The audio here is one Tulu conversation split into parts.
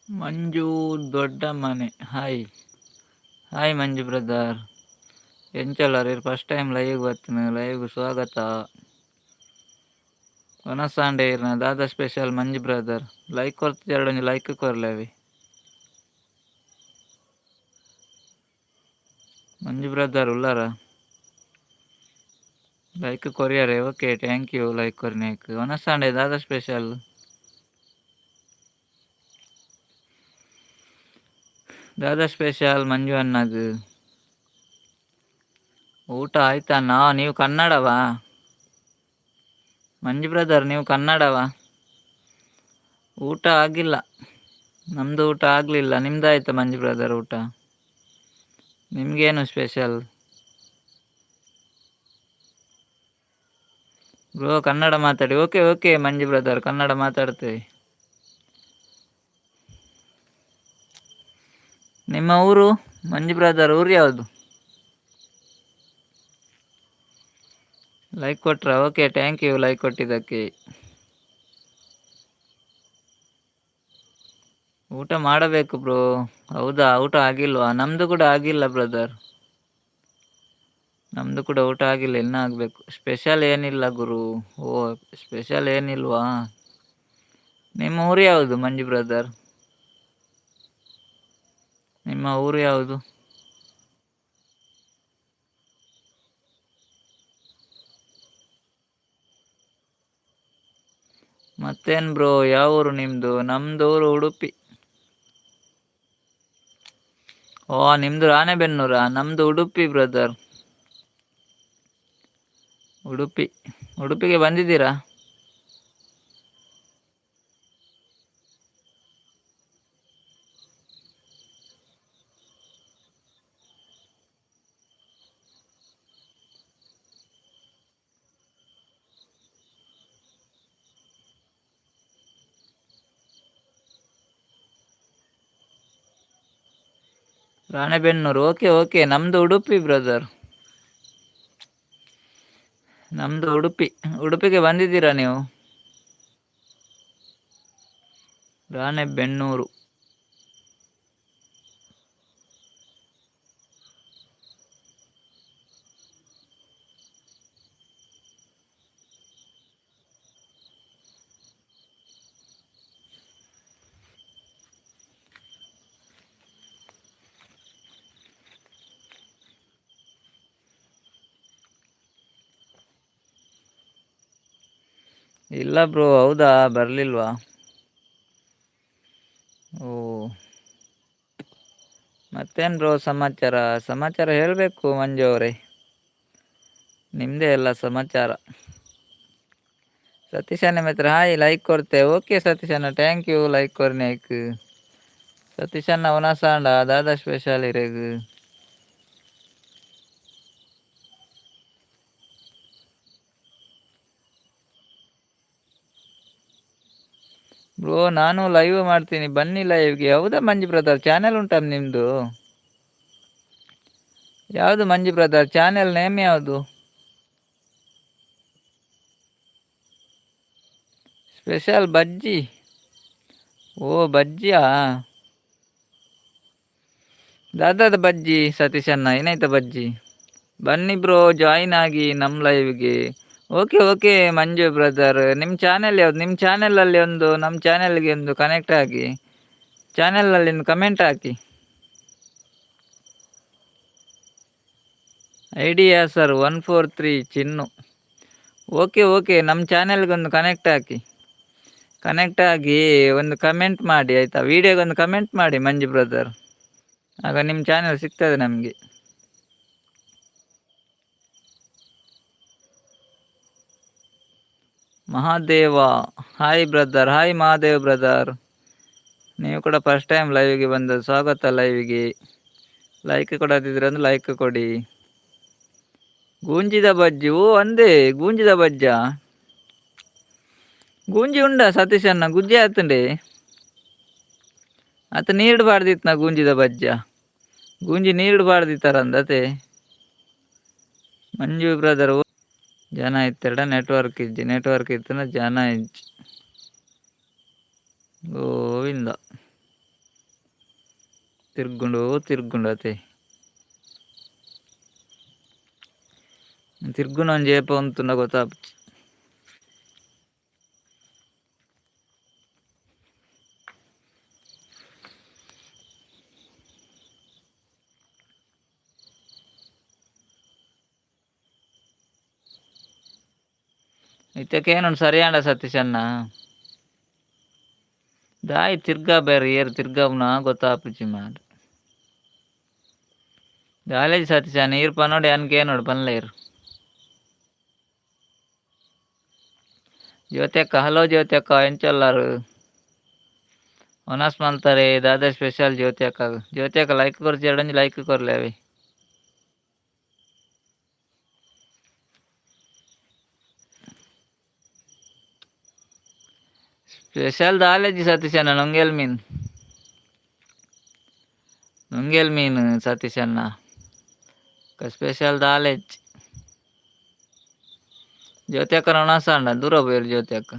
ಮಂಜು ದೊಡ್ಡ ಮನೆ, ಹಾಯ್ ಹಾಯ್ ಮಂಜು ಬ್ರದರ್. ಎಂಚಲ್ಲಾರ್? ಫಸ್ಟ್ ಟೈಮ್ ಲೈವ್ ಬತ್ತಿನ, ಲೈವ್ ಸ್ವಾಗತ. ವನಸಾಂಡೆ ಇರ್ನ ದಾದ ಸ್ಪೆಷಲ್ ಮಂಜು ಬ್ರದರ್? ಲೈಕ್ ಕೊರ್ತಿಜಾರ್ಡ ಒಂಜಿ ಲೈಕ್ ಕೊರ್ಲೆವಿ. ಮಂಜು ಬ್ರದರ್ ಉಲ್ಲಾರ? ಲೈಕ್ ಕೊರಿಯರೆ. ಓಕೆ, thank you like ಕೊರ್ನೇಕ್. ವನಸಾಂಡೆ ದಾದ ಸ್ಪೆಷಲ್? ದಾದ ಸ್ಪೆಷಲ್ ಮಂಜು ಅಣ್ಣಗ್? ಊಟ ಆಯ್ತಾ ಅಣ್ಣ? ನೀವು ಕನ್ನಡವಾ ಮಂಜು ಬ್ರದರ್? ನೀವು ಕನ್ನಡವಾ? ಊಟ ಆಗಿಲ್ಲ ನಮ್ಮದು, ಊಟ ಆಗಲಿಲ್ಲ. ನಿಮ್ದು ಆಯ್ತಾ ಮಂಜು ಬ್ರದರ್ ಊಟ? ನಿಮಗೇನು ಸ್ಪೆಷಲ್? ಬ್ರೋ, ಕನ್ನಡ ಮಾತಾಡಿ. Okay okay Manju brother, Kannada ಮಾತಾಡ್ತೇವೆ. ನಿಮ್ಮ ಊರು ಮಂಜು ಬ್ರದರ್? ಊರು ಯಾವುದು? ಲೈಕ್ ಕೊಟ್ರಾ? ಓಕೆ, thank you like ಕೊಟ್ಟಿದ್ದಕ್ಕೆ. ಊಟ ಮಾಡಬೇಕು ಬ್ರೋ. ಹೌದಾ? ಊಟ ಆಗಿಲ್ವಾ? ನಮ್ಮದು ಕೂಡ ಆಗಿಲ್ಲ ಬ್ರದರ್. ನಮ್ಮದು ಕೂಡ ಊಟ ಆಗಿಲ್ಲ, ಇನ್ನೂ ಆಗಬೇಕು. ಸ್ಪೆಷಲ್ ಏನಿಲ್ಲ ಗುರು. ಓ, ಸ್ಪೆಷಲ್ ಏನಿಲ್ವಾ? ನಿಮ್ಮ ಊರು ಯಾವುದು ಮಂಜು ಬ್ರದರ್? ನಿಮ್ಮ ಊರು ಯಾವುದು? ಮತ್ತೇನು ಬ್ರೋ, ಯಾವ ಊರು ನಿಮ್ಮದು? ನಮ್ಮದು ಊರು ಉಡುಪಿ. ಓ, ನಿಮ್ಮದು ರಾಣೆಬೆನ್ನೂರಾ? ನಮ್ಮದು ಉಡುಪಿ ಬ್ರದರ್, ಉಡುಪಿ. ಉಡುಪಿಗೆ ಬಂದಿದ್ದೀರಾ? Ranebennur, okay okay. ನಮ್ಮದು ಉಡುಪಿ ಬ್ರದರ್, ನಮ್ಮದು ಉಡುಪಿ. ಉಡುಪಿಗೆ ಬಂದಿದ್ದೀರಾ ನೀವು? ರಾಣೆಬೆನ್ನೂರು. ಇಲ್ಲ ಬ್ರೋ. ಹೌದಾ? ಬರಲಿಲ್ವಾ? ಓ, ಮತ್ತೇನು ಬ್ರೋ ಸಮಾಚಾರ? ಸಮಾಚಾರ ಹೇಳಬೇಕು ಮಂಜು ಅವರೇ, ನಿಮ್ಮದೇ ಎಲ್ಲ ಸಮಾಚಾರ. ಸತೀಶಣ್ಣ ಮಿತ್ರ, ಹಾಯ್. ಲೈಕ್ ಕೊಡ್ತೆ. ಓಕೆ ಸತೀಶಣ್ಣ, thank you like ಕೊರ್ನೇಕ್. ಸತೀಶಣ್ಣ, ಉನಸಾಂಡ? ದಾದಾ ಸ್ಪೆಷಲ್ ಇರೆಗ್? ಬ್ರೋ, ನಾನು ಲೈವ್ ಮಾಡ್ತೀನಿ, ಬನ್ನಿ ಲೈವ್ಗೆ. ಹೌದಾ ಮಂಜು ಬ್ರದರ್? ಚಾನೆಲ್ ಉಂಟಾ ನಿಮ್ಮದು? ಯಾವುದು ಮಂಜು ಬ್ರದರ್, ಚಾನೆಲ್ ನೇಮ್ ಯಾವುದು? ಸ್ಪೆಷಲ್ ಬಜ್ಜಿ. ಓ, ಬಜ್ಜಿಯಾ? ದಾದಾದ ಬಜ್ಜಿ ಸತೀಶಣ್ಣ? ಏನಾಯ್ತಾ ಬಜ್ಜಿ? ಬನ್ನಿ ಬ್ರೋ, ಜಾಯಿನ್ ಆಗಿ ನಮ್ಮ ಲೈವ್ಗೆ. ಓಕೆ ಓಕೆ ಮಂಜು ಬ್ರದರ್, ನಿಮ್ಮ ಚಾನೆಲ್ ಯಾವುದು? ನಿಮ್ಮ ಚಾನೆಲಲ್ಲಿ ಒಂದು ನಮ್ಮ ಚಾನೆಲ್ಗೆ ಒಂದು ಕನೆಕ್ಟ್ ಆಗಿ, ಚಾನೆಲಲ್ಲಿ ಒಂದು comment hockey. Idea sir 143 Chinnu. Okay okay, ನಮ್ಮ ಚಾನೆಲ್ಗೆ ಒಂದು ಕನೆಕ್ಟ್ ಹಾಕಿ, ಕನೆಕ್ಟ್ ಆಗಿ ಒಂದು ಕಮೆಂಟ್ ಮಾಡಿ, ಆಯಿತಾ? ವೀಡಿಯೋಗೆ ಒಂದು ಕಮೆಂಟ್ ಮಾಡಿ ಮಂಜು ಬ್ರದರ್, ಆಗ ನಿಮ್ಮ ಚಾನೆಲ್ ಸಿಗ್ತದೆ ನಮಗೆ. Mahadeva, hi brother. Hi Mahadev brother, ನೀವು ಕೂಡ ಫಸ್ಟ್ ಟೈಮ್ ಲೈವ್ಗೆ ಬಂದದ್ದು, ಸ್ವಾಗತ ಲೈವ್ಗೆ. ಲೈಕ್ ಕೊಡದಿದ್ರೆ ಒಂದು ಲೈಕ್ ಕೊಡಿ. ಗೂಂಜಿದ ಬಜ್ಜಿ. ಓ, ಅಂದೇ ಗೂಂಜಿದ ಬಜ್ಜ? ಗೂಂಜಿ ಉಂಡ ಸತೀಶಣ್ಣ? ಗುಜ್ಜೆ ಆತಂಡೆ ಆತ ನೀರು ಬಾರ್ದಿತ್ತು ನಾ ಗೂಂಜಿದ ಬಜ್ಜ? ಗೂಂಜಿ ನೀರು ಬಾರ್ದಿತ್ತಾರಂದತೆ. ಮಂಜು ಬ್ರದರ್, ಜನ ಇತ್ತೆರಡ ನೆಟ್ವರ್ಕ್ ಇಜ್ಜಿ. ನೆಟ್ವರ್ಕ್ ಇತ್ತನ ಜನ ಇಜ್ಜಿ. ಗೋವಿಂದ. ತಿರ್ಗುಂಡು ತಿರ್ಗುಂಡು ಅತೆ ತಿರ್ಗುಂಡು ಒಂಜಿ ಏಪ ಉಂತುಂಡ ಗೊತ್ತಾಪುಜಿ. ಇತ್ತಕೇನುಂಡು ಸರಿಯಾಂಡ ಸತೀಶಣ್ಣ ದಾಯಿ ತಿರ್ಗಾ ಬೇರೆ ಏರ್ ತಿರ್ಗಾವುನ ಗೊತ್ತಾಪುಜಿ ಮಾರ್. ದಾಲೇಜ್ ಸತೀಶಣ್ಣ ಈರ್ ಪನೋಡು ಯಾನ್ ಕೇನೋಡು ಪನ್ಲೇರ್. ಜ್ಯೋತಿ ಹಲೋ ಜ್ಯೋತಿ ಅಕ್ಕ ಎಂಚೊಲ್ಲಾರು ಒನಸ್ ಮಲ್ತಾರೆ ದಾದಾ ಸ್ಪೆಷಲ್ ಜ್ಯೋತಿ ಅಕ್ಕ. ಜ್ಯೋತಿ ಅಕ್ಕ ಲೈಕ್ ಕೊರ್ಚಿ ಎರಡೊಂಜಿ ಲೈಕ್ ಕೊರ್ಲೆ ಅವೆ. ಸ್ಪೆಷಲ್ ದಾಲೇಜಿ ಸತೀಶಣ್ಣ ನೊಂಗೆಲ್ ಮೀನು. ನೊಂಗೆಲ್ ಮೀನು ಸತೀಶಣ್ಣ ಸ್ಪೆಷಲ್ ದಾಲೇಜ್. ಜ್ಯೋತಿ ಅಕ್ಕ ಒಣಸ ಅಂಡ ದೂರ ಪೋಯೆರ್ ಜ್ಯೋತಿ ಅಕ್ಕ.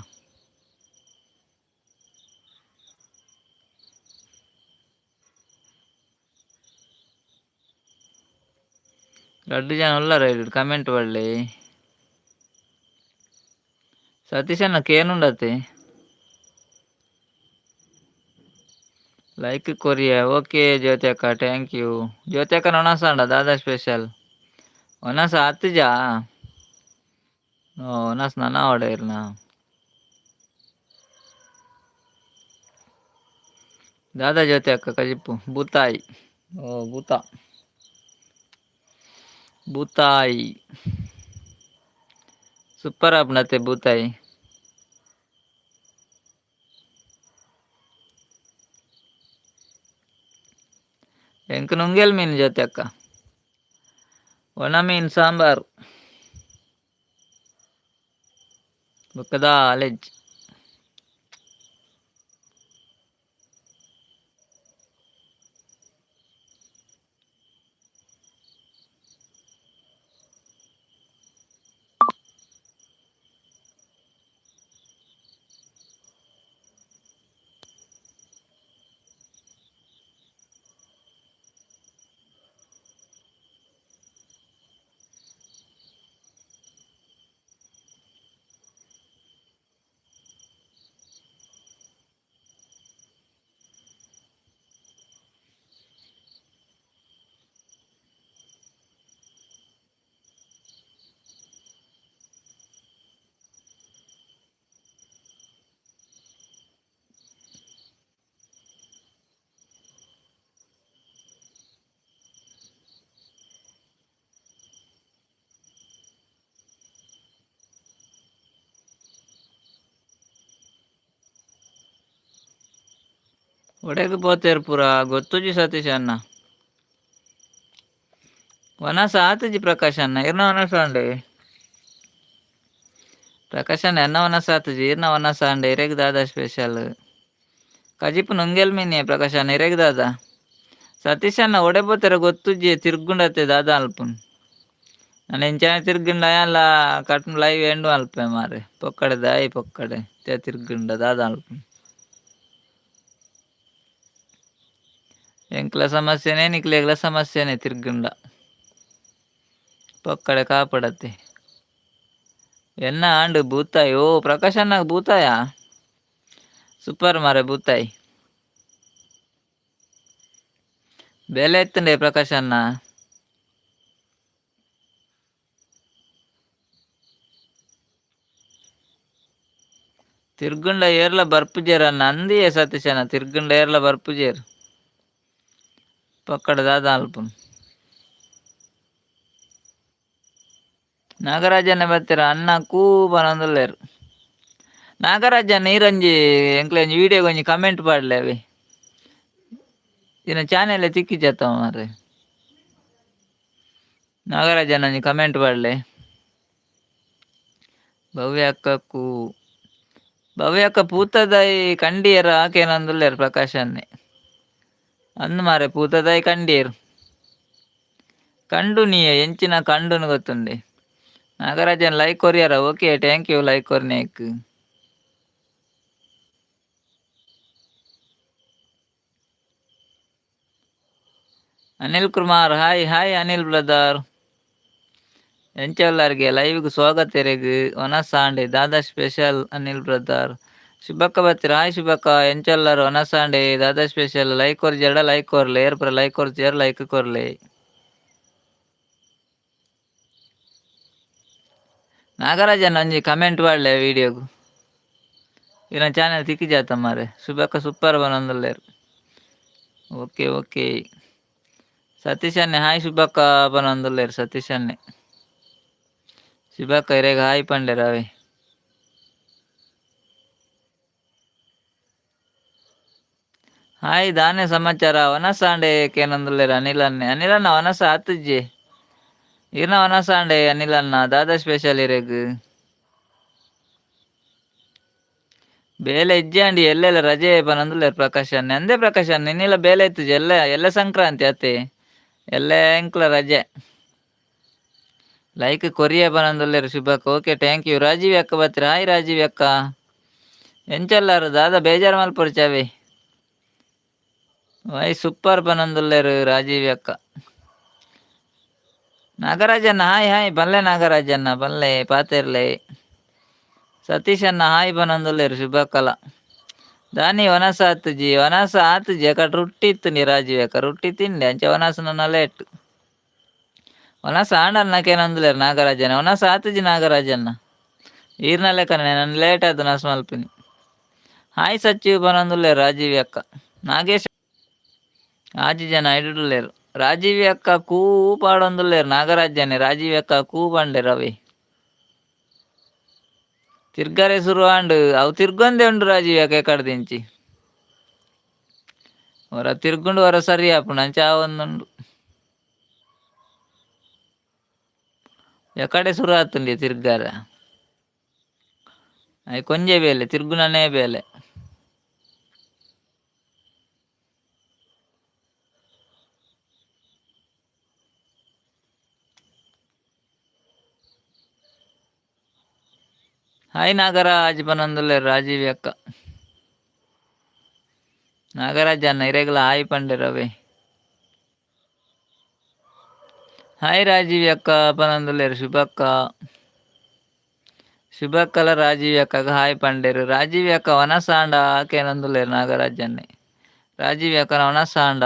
ರಡ್ಡು ಜನ ಉಲ್ಲಾರ ಕಮೆಂಟ್ ಪಡ್ಲೆ. ಸತೀಶಣ್ಣ ಕೇನುಂಡತೆ ಲೈಕ್ ಕೊರಿಯ. ಓಕೆ ಜ್ಯೋತಿ ಅಕ್ಕ thank you. ಜ್ಯೋತಿ ಅಕ್ಕ ಒಣಸ ಅಂಡ ದಾದಾ ಸ್ಪೆಷಲ್ ಒಣಸ ಆತುಜಾ? ಓ ಒಣಸ್ ನನ ಆವಡ ಇರ್ನ. ದಾದಾ ಜ್ಯೋತಿ ಅಕ್ಕ ಕಜಿಪ್ಪು ಬೂತಾಯಿ. ಓ ಬೂತ ಬೂತಾಯಿ ಸೂಪರ್ ಆಪುಂಡತೆ ಬೂತಾಯಿ. ಎಂಕ್ ನುಂಗೆಲ್ ಮೀನು ಜ್ಯೋತಿ ಅಕ್ಕ. ಒಣ ಮೀನು ಸಾಂಬಾರ್ ಬೊಕ್ಕ ದಾಲೆಜ್ಜಿ. ಒಡೆಗ್ ಪೋತೆರ್ ಪೂರ ಗೊತ್ತುಜಿ ಸತೀಶ್ ಅಣ್ಣ. ವನಸ ಆತುಜಿ ಪ್ರಕಾಶ್ ಅಣ್ಣ ಇರ್ನ ವನಸ ಅಂಡೆ. ಪ್ರಕಾಶ್ ಅಣ್ಣ ಎನ್ನ ವನಸ ಆತುಜಿ ಇರ್ನ ವನಸ ಅಂಡೆ ಇರೆಗ್ ದಾದಾ ಸ್ಪೆಷಲ್ ಕಜಿಪು ನುಂಗೆಲ್ ಮೀನಿ ಪ್ರಕಾಶ್ ಅಣ್ಣ ಇರೆಗ್ ದಾದಾ. ಸತೀಶ್ ಅಣ್ಣ ಒಡೆ ಪೋತೆರ ಗೊತ್ತುಜಿ ತಿರ್ಗುಂಡತೆ ದಾದಾ ಅಲ್ಪುನ್. ನಾನು ಎಂಚಾನೆ ತಿರ್ಗುಂಡ ಅಲ್ಲ ಕಟ್ ಲೈವ್ ಎಂಡು ಅಲ್ಪೆ ಮಾರೆ ಪೊಕ್ಕಡೆ ದಾಯಿ ಪೊಕ್ಕಡೆ ತೆ ತಿರ್ಗುಂಡ ದಾದಾ ಅಲ್ಪುನ್. ಎಂಕ್ಲ ಸಮಸ್ಯೆನೇ ನಿಕ್ಲೆಗ್ಲ ಸಮಸ್ಯೆನೇ ತಿರ್ಗುಂಡ ಪೊಕ್ಕಡೆ ಕಾಪಡತ್ತೆ. ಎನ್ನ ಆಂಡ್ ಬೂತಾಯಿ. ಓ ಪ್ರಕಾಶ್ ಅಣ್ಣ ಬೂತಾಯ ಸೂಪರ್ ಮಾರೆ ಬೂತಾಯಿ. ಬೆಲೆ ಎತ್ತಂಡೆ ಪ್ರಕಾಶ್ ಅಣ್ಣ. ತಿರ್ಗುಂಡ ಏರ್ಲ ಬರ್ಪುಜೇರ್ ಅಣ್ಣ ಅಂದಿಯೇ ಸತೀಶ್ ಅಣ್ಣ ತಿರ್ಗುಂಡ ಏರ್ಲ ಬರ್ಪುಜೇರ್. ಪಕ್ಕಡ ದಾದ ಅಲ್ಪುನ್. ನಾಗರಾಜಣ್ಣ ಬತ್ತೆರ್ ಅಣ್ಣ ಕೂ ಪನೊಂದುಲ್ಲೆರ್. ನಾಗರಾಜಣ್ಣ ಈರೊಂಜಿ ಎಂಕ್ಲೆ ಒಂಜಿ ವಿಡಿಯೋಗ್ ಒಂಜಿ ಕಮೆಂಟ್ ಪಾಡ್ಲೆ ಅವೆ. ಇನ ಚಾನೆಲ್ ತಿಕ್ಕಿಜತ್ತ ಮಾರ್ರೆ. ನಾಗರಾಜಣ್ಣ ಒಂಜಿ ಕಮೆಂಟ್ ಪಾಡ್ಲೆ. ಭವ್ಯ ಅಕ್ಕ ಕೂ ಭವ್ಯ ಅಕ್ಕ ಪೂತದಾಯಿ ಕಂಡಿಯರ ಆಕೇನೊಂದುಲ್ಲೆರ್ ಪ್ರಕಾಶ್ ಅಣ್ಣೆ. ಅಂದ್ ಮಾರ್ರೆ ಪೂತದಾಯಿ ಕಂಡಿಯೆರ್. ಕಂಡು ನೀ ಎಂಚಿನ ಕಂಡುನು ಗೊತ್ತುಂಡೆ. ನಾಗರಾಜನ್ ಲೈಕ್ ಕೊರಿಯರ ಓಕೆ thank you like ಕೊರ್ನೇಕ್. Anil Kumar hi hi Anil brother. ಎಂಚಲ್ಲಾರ್ಗೆ ಲೈವ್ಗೆ ಸ್ವಾಗತ ಇರೆಗ್. ಒನಸಾಂಡೆ ದಾದಾ ಸ್ಪೆಷಲ್ ಅನಿಲ್ ಬ್ರದರ್. ಶುಭಕ್ಕ ಬತ್ತಿ ಹಾಯ್ ಶುಭಕ್ಕ. ಎಂಚಲ್ಲಾರ್ ಒನಸಾಂಡೆ ದಾದಾ ಸ್ಪೆಷಲ್. ಲೈಕ್ ಕೊರ್ಜೆರಡ ಲೈಕ್ ಕೊರ್ಲೆ, ಏರ್ ಪೂರ ಲೈಕ್ ಕೊರ್ಜೆರ್ ಲೈಕ್ ಕೊರ್ಲೆ. ನಾಗರಾಜನ್ ಒಂಜಿ ಕಮೆಂಟ್ ಪಾಡ್ಲೆ ವಿಡಿಯೋಗು. ಇನ್ನ ಚಾನೆಲ್ ತಿಕ್ಕಿ ಜಾತ ಮಾರೆ. ಶುಭಕ್ಕ ಸೂಪರ್ ಬನೊಂದುಲ್ಲೆರ್. ಓಕೆ ಓಕೆ ಸತೀಶ್ ಅಣ್ಣೆ ಹಾಯ್ ಶುಭಕ್ಕ ಪನೊಂದುಲ್ಲೆರ್ ಸತೀಶ್ ಅಣ್ಣೆ. ಶುಭಕ್ಕ ಇರೆಗ್ ಹಾಯ್ ಪಂಡೆರ್ ಅವೇ. ಹಾಯ್ ದಾನೆ ಸಮಾಚಾರ ವನಸಾಂಡೆ ಕೇನೊಂದುಲ್ಲೆರ್ ಅನಿಲ್ ಅಣ್ಣೆ. ಅನಿಲ್ ಅಣ್ಣ ವನಸ ಆತುಜಿ. ಇರ್ನ ವನಸಾಂಡೆ ಅನಿಲ್ ಅಣ್ಣ ದಾದಾ ಸ್ಪೆಷಲ್ ಇರೆಗ್. ಬೇಲೆ ಇಜ್ಜಾಂಡಿ ಎಲ್ಲೆಲ್ಲ ರಜೆ ಪನೊಂದುಲ್ಲೆರ್ ಪ್ರಕಾಶ್ ಅಣ್ಣೆ. ಅಂದೇ ಪ್ರಕಾಶ್ ಅಣ್ಣೆ ಇನ್ನಿಲ್ಲ ಬೇಲೆ ಇತ್ತುಜಿ ಎಲ್ಲ ಎಲ್ಲ ಸಂಕ್ರಾಂತಿ ಅತ್ತೆ ಎಲ್ಲ ಎಂಕ್ಲ ರಜೆ. ಲೈಕ್ ಕೊರಿಯ ಪನೊಂದುಲ್ಲೆರ್ ಶುಭಕ್ಕ. Okay thank you. Rajiv ಅಕ್ಕ ಬತ್ರಿ ಹಾಯ್ ರಾಜೀವ್ ಅಕ್ಕ. ಎಂಚಲ್ಲಾರು ದಾದಾ ಬೇಜಾರು ಮಲ್ಪೊರ್ಚಾವೆ. ವೈ ಸೂಪರ್ ಪನೊಂದುಲ್ಲೆರ್ ರಾಜೀವ್ ಅಕ್ಕ. ನಾಗರಾಜಣ್ಣ ಹಾಯ್ ಹಾಯ್ ಬಲ್ಲೆ ನಾಗರಾಜಣ್ಣ ಬಲ್ಲೆ ಪಾತೆರ್ಲೆ. ಸತೀಶ್ ಅಣ್ಣ ಹಾಯ್ ಪನೊಂದುಲ್ಲೆರ್ ಶುಭಕ್ಕಲ. ದಾನಿ ವನಸ ಆತುಜಿ ವನಸ ಆತುಜಿ ಅಕಡ್ ರೊಟ್ಟಿ ಇತ್ತುಂಡಿ ರಾಜೀವ್ ಅಕ್ಕ ರೊಟ್ಟಿ ತಿಂಡೆ ಅಂಚ ವನಸ ನನ್ನ ಲೇಟ್. ವನಸ ಆಂಡಣ್ಣ ಕೇನೊಂದುಲ್ಲೆರ್ ನಾಗರಾಜಣ್ಣ ವನಸ ಆತುಜಿ ನಾಗರಾಜಣ್ಣ. ಈರ್ನ ಲೆಕ್ಕನೆ ನನ್ ಲೇಟ್ ಆತು ನಸ್ ಮಲ್ಪಿನಿ. ಹಾಯ್ ಸಚ್ಚು ಪನೊಂದುಲ್ಲೆರ್ ರಾಜೀವ್ ಅಕ್ಕ. ನಾಗೇಶ್ ಆಜಿ ಜನ ಐಡುಲ್ಲೆರ್. ರಾಜೀವ್ ಅಕ್ಕ ಕೂ ಪಾಡೊಂದುಲ್ಲೆರ್ ನಾಗರಾಜನ್ನೆ. ರಾಜೀವ್ ಅಕ್ಕ ಕೂ ಪಂಡೆರ್ ಅವೇ. ತಿರ್ಗರೆ ಶುರು ಆಂಡ್ ಅವು ತಿರ್ಗೊಂದೆ ಉಂಡು ರಾಜೀವ್ ಅಕ್ಕ ಎಕಡ್ದಿಂಚಿ. ಒರ ತಿರ್ಗುಂಡು ಒರ ಸರಿ ಆಪುಂಡು ಅಂಚ ಆವೊಂದುಂಡು. ಎಕಡೆ ಶುರು ಆತುಂಡಿ ತಿರ್ಗಾರ. ಅಯ್ ಕೊಂಜೆ ಬೇಲೆ ತಿರ್ಗುನನೇ ಬೇಲೆ. ಹಾಯ್ ನಾಗರಾಜ್ ಪನೊಂದುಲ್ಲೆರ್ ರಾಜೀವ್ ಅಕ್ಕ. ನಾಗರಾಜ್ ಅಣ್ಣ ಇರೆಗ್ಲ ಹಾಯ್ ಪಂಡೆರ್ ಅವೇ. ಹಾಯ್ ರಾಜೀವ್ ಅಕ್ಕ ಪನೊಂದುಲ್ಲೆರ್ ಶುಭಕ್ಕ. ಶುಭಕ್ಕಲ ರಾಜೀವ್ ಅಕ್ಕಗ್ ಹಾಯ್ ಪಂಡೆರ್. ರಾಜೀವ್ ಅಕ್ಕ ವನಸಾಂಡ ಕೇನೊಂದುಲ್ಲೆರ್ ನಾಗರಾಜ್ ಅಣ್ಣೆ. ರಾಜೀವ್ ಅಕ್ಕನ ವನಸಾಂಡ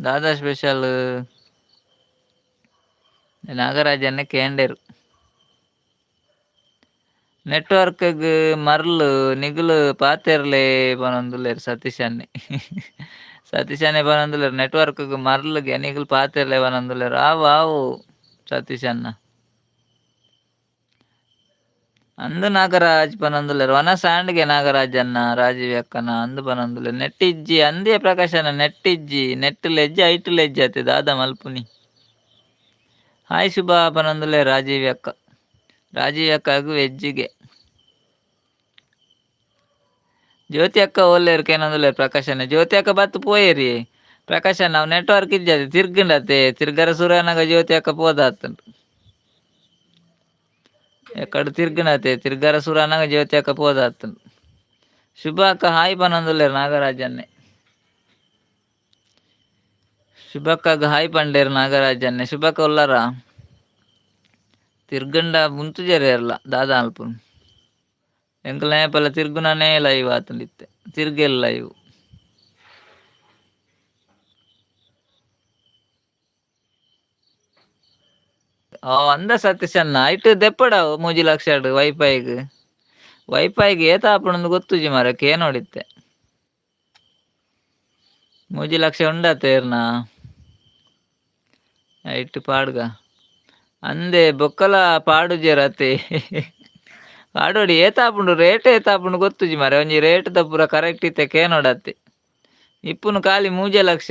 ದಾದಾ ಸ್ಪೆಷಲ್ ನಾಗರಾಜ್ ಅಣ್ಣೆ ಕೇಂಡೆರ್. ನೆಟ್ವರ್ಕ್ಗ್ ಮರ್ಲ್ ನಿಗುಲು ಪಾತೆರ್ಲೆ ಪನೊಂದುಲ್ಲೆರ್ ಸತೀಶ್ ಅಣ್ಣೆ. ಸತೀಶ್ ಅಣ್ಣೆ ಪನೊಂದುಲ್ಲೆರ್ ನೆಟ್ವರ್ಕ್ಗ್ ಮರ್ಲ್ಗೆ ನಿಗುಲು ಪಾತೆರ್ಲೆ ಪನೊಂದುಲ್ಲೆರ್. ಆವು ಆವು ಸತೀಶ್ ಅಣ್ಣ. ಅಂದು ನಾಗರಾಜ್ ಪನೊಂದುಲ್ಲೆರ್ ವನಸ್ ಆಂಡ್ಗೆ ನಾಗರಾಜ್ ಅಣ್ಣ ರಾಜೀವ್ ಅಕ್ಕನ ಅಂದು ಪನೊಂದುಲ್ಲೆರ್. ನೆಟ್ ಇಜ್ಜಿ ಅಂದೇ ಪ್ರಕಾಶ್ ಅಣ್ಣ ನೆಟ್ ಇಜ್ಜಿ ನೆಟ್ ಲೆಜ್ಜಿ ಐಟ್ ಲೆಜ್ಜಿ ಅತ್ತೆ ದಾದ ಮಲ್ಪುನಿ. ಹಾಯ್ ಶುಭ ಪನೊಂದುಲ್ಲೆರ್ ರಾಜೀವ್ ಅಕ್ಕ. ರಾಜೀವ್ ಅಕ್ಕಗ್ ವೆಜ್ಜಿಗೆ. ಜ್ಯೋತಿ ಅಕ್ಕ ಓಲ್ಲೆರ್ ಕೇನೊಂದುಲ್ಲೆರ್ ಪ್ರಕಾಶ್ ಅಣ್ಣ. ಜ್ಯೋತಿ ಅಕ್ಕ ಬತ್ತ್ ಪೋಯೆರಿ ಪ್ರಕಾಶ್ ಅಣ್ಣ ಅವು ನೆಟ್ವರ್ಕ್ ಇಜ್ಜಿ ತಿರ್ಗುಂಡತೆ ತಿರ್ಗರ ಸುರಾನಗ ಜ್ಯೋತಿ ಅಕ್ಕ ಪೋದಾತುಂಡು. ಎಕಡೆ ತಿರ್ಗುಂಡತೆ ತಿರ್ಗರ ಸುರಾನಗ ಜ್ಯೋತಿ ಅಕ್ಕ ಪೋದಾತುಂಡು. ಶುಭ ಅಕ್ಕ ಹಾಯ್ ಪನೊಂದುಲ್ಲೆರ್ ನಾಗರಾಜನ್ನೆ. ಶುಭಕ್ಕಗ್ ಹಾಯ್ ಪಂಡೆರ್ ನಾಗರಾಜನ್ನೆ. ಶುಭಕ್ಕ ಉಲ್ಲರಾ? ತಿರ್ಗಂಡ ಉಂತುಜೆರ್ ಏರ್ಲ ದಾದ ಮಲ್ಪುನು. ಎಂಕಲ್ನ ಏಪಲ ತಿರ್ಗುನನೇ ಲೈವ್ ಆತುಂಡು ಇತ್ತೆ ತಿರ್ಗೆಲ್ ಲೈವ್. ಅಂದ ಸತೀಶ್ ಅಣ್ಣ ಐಟ್ ದೆಪ್ಪಡವು 3 ಲಕ್ಷಡ್ ವೈಫೈಗ್. ವೈಫೈಗ್ ಏತ್ ಆಪುಂಡು ಗೊತ್ತುಜಿ ಮಾರ್ರೆ ಕೇನೊಡಿತ್ತೆ. 3 ಲಕ್ಷ ಉಂಡತೆ ಇರ್ನ. ಐಟ್ ಪಾಡ್ಗ. ಅಂದೆ ಬೊಕ್ಕಲ ಪಾಡುಜೆರ್ ಅತೆ. ಪಾಡೊಡಿ ಏತ್ ಆಪುಂಡು ರೇಟ್ ಏತ್ ಆಪುಂಡು ಗೊತ್ತುಜಿ ಮಾರ್ರೆ ಒಂಜಿ ರೇಟ್ ದ ಪೂರ ಕರೆಕ್ಟ್ ಇತ್ತೆ ಕೇನೊಡತ್ತೆ. ಇಪ್ಪುನು ಖಾಲಿ 3 ಲಕ್ಷ.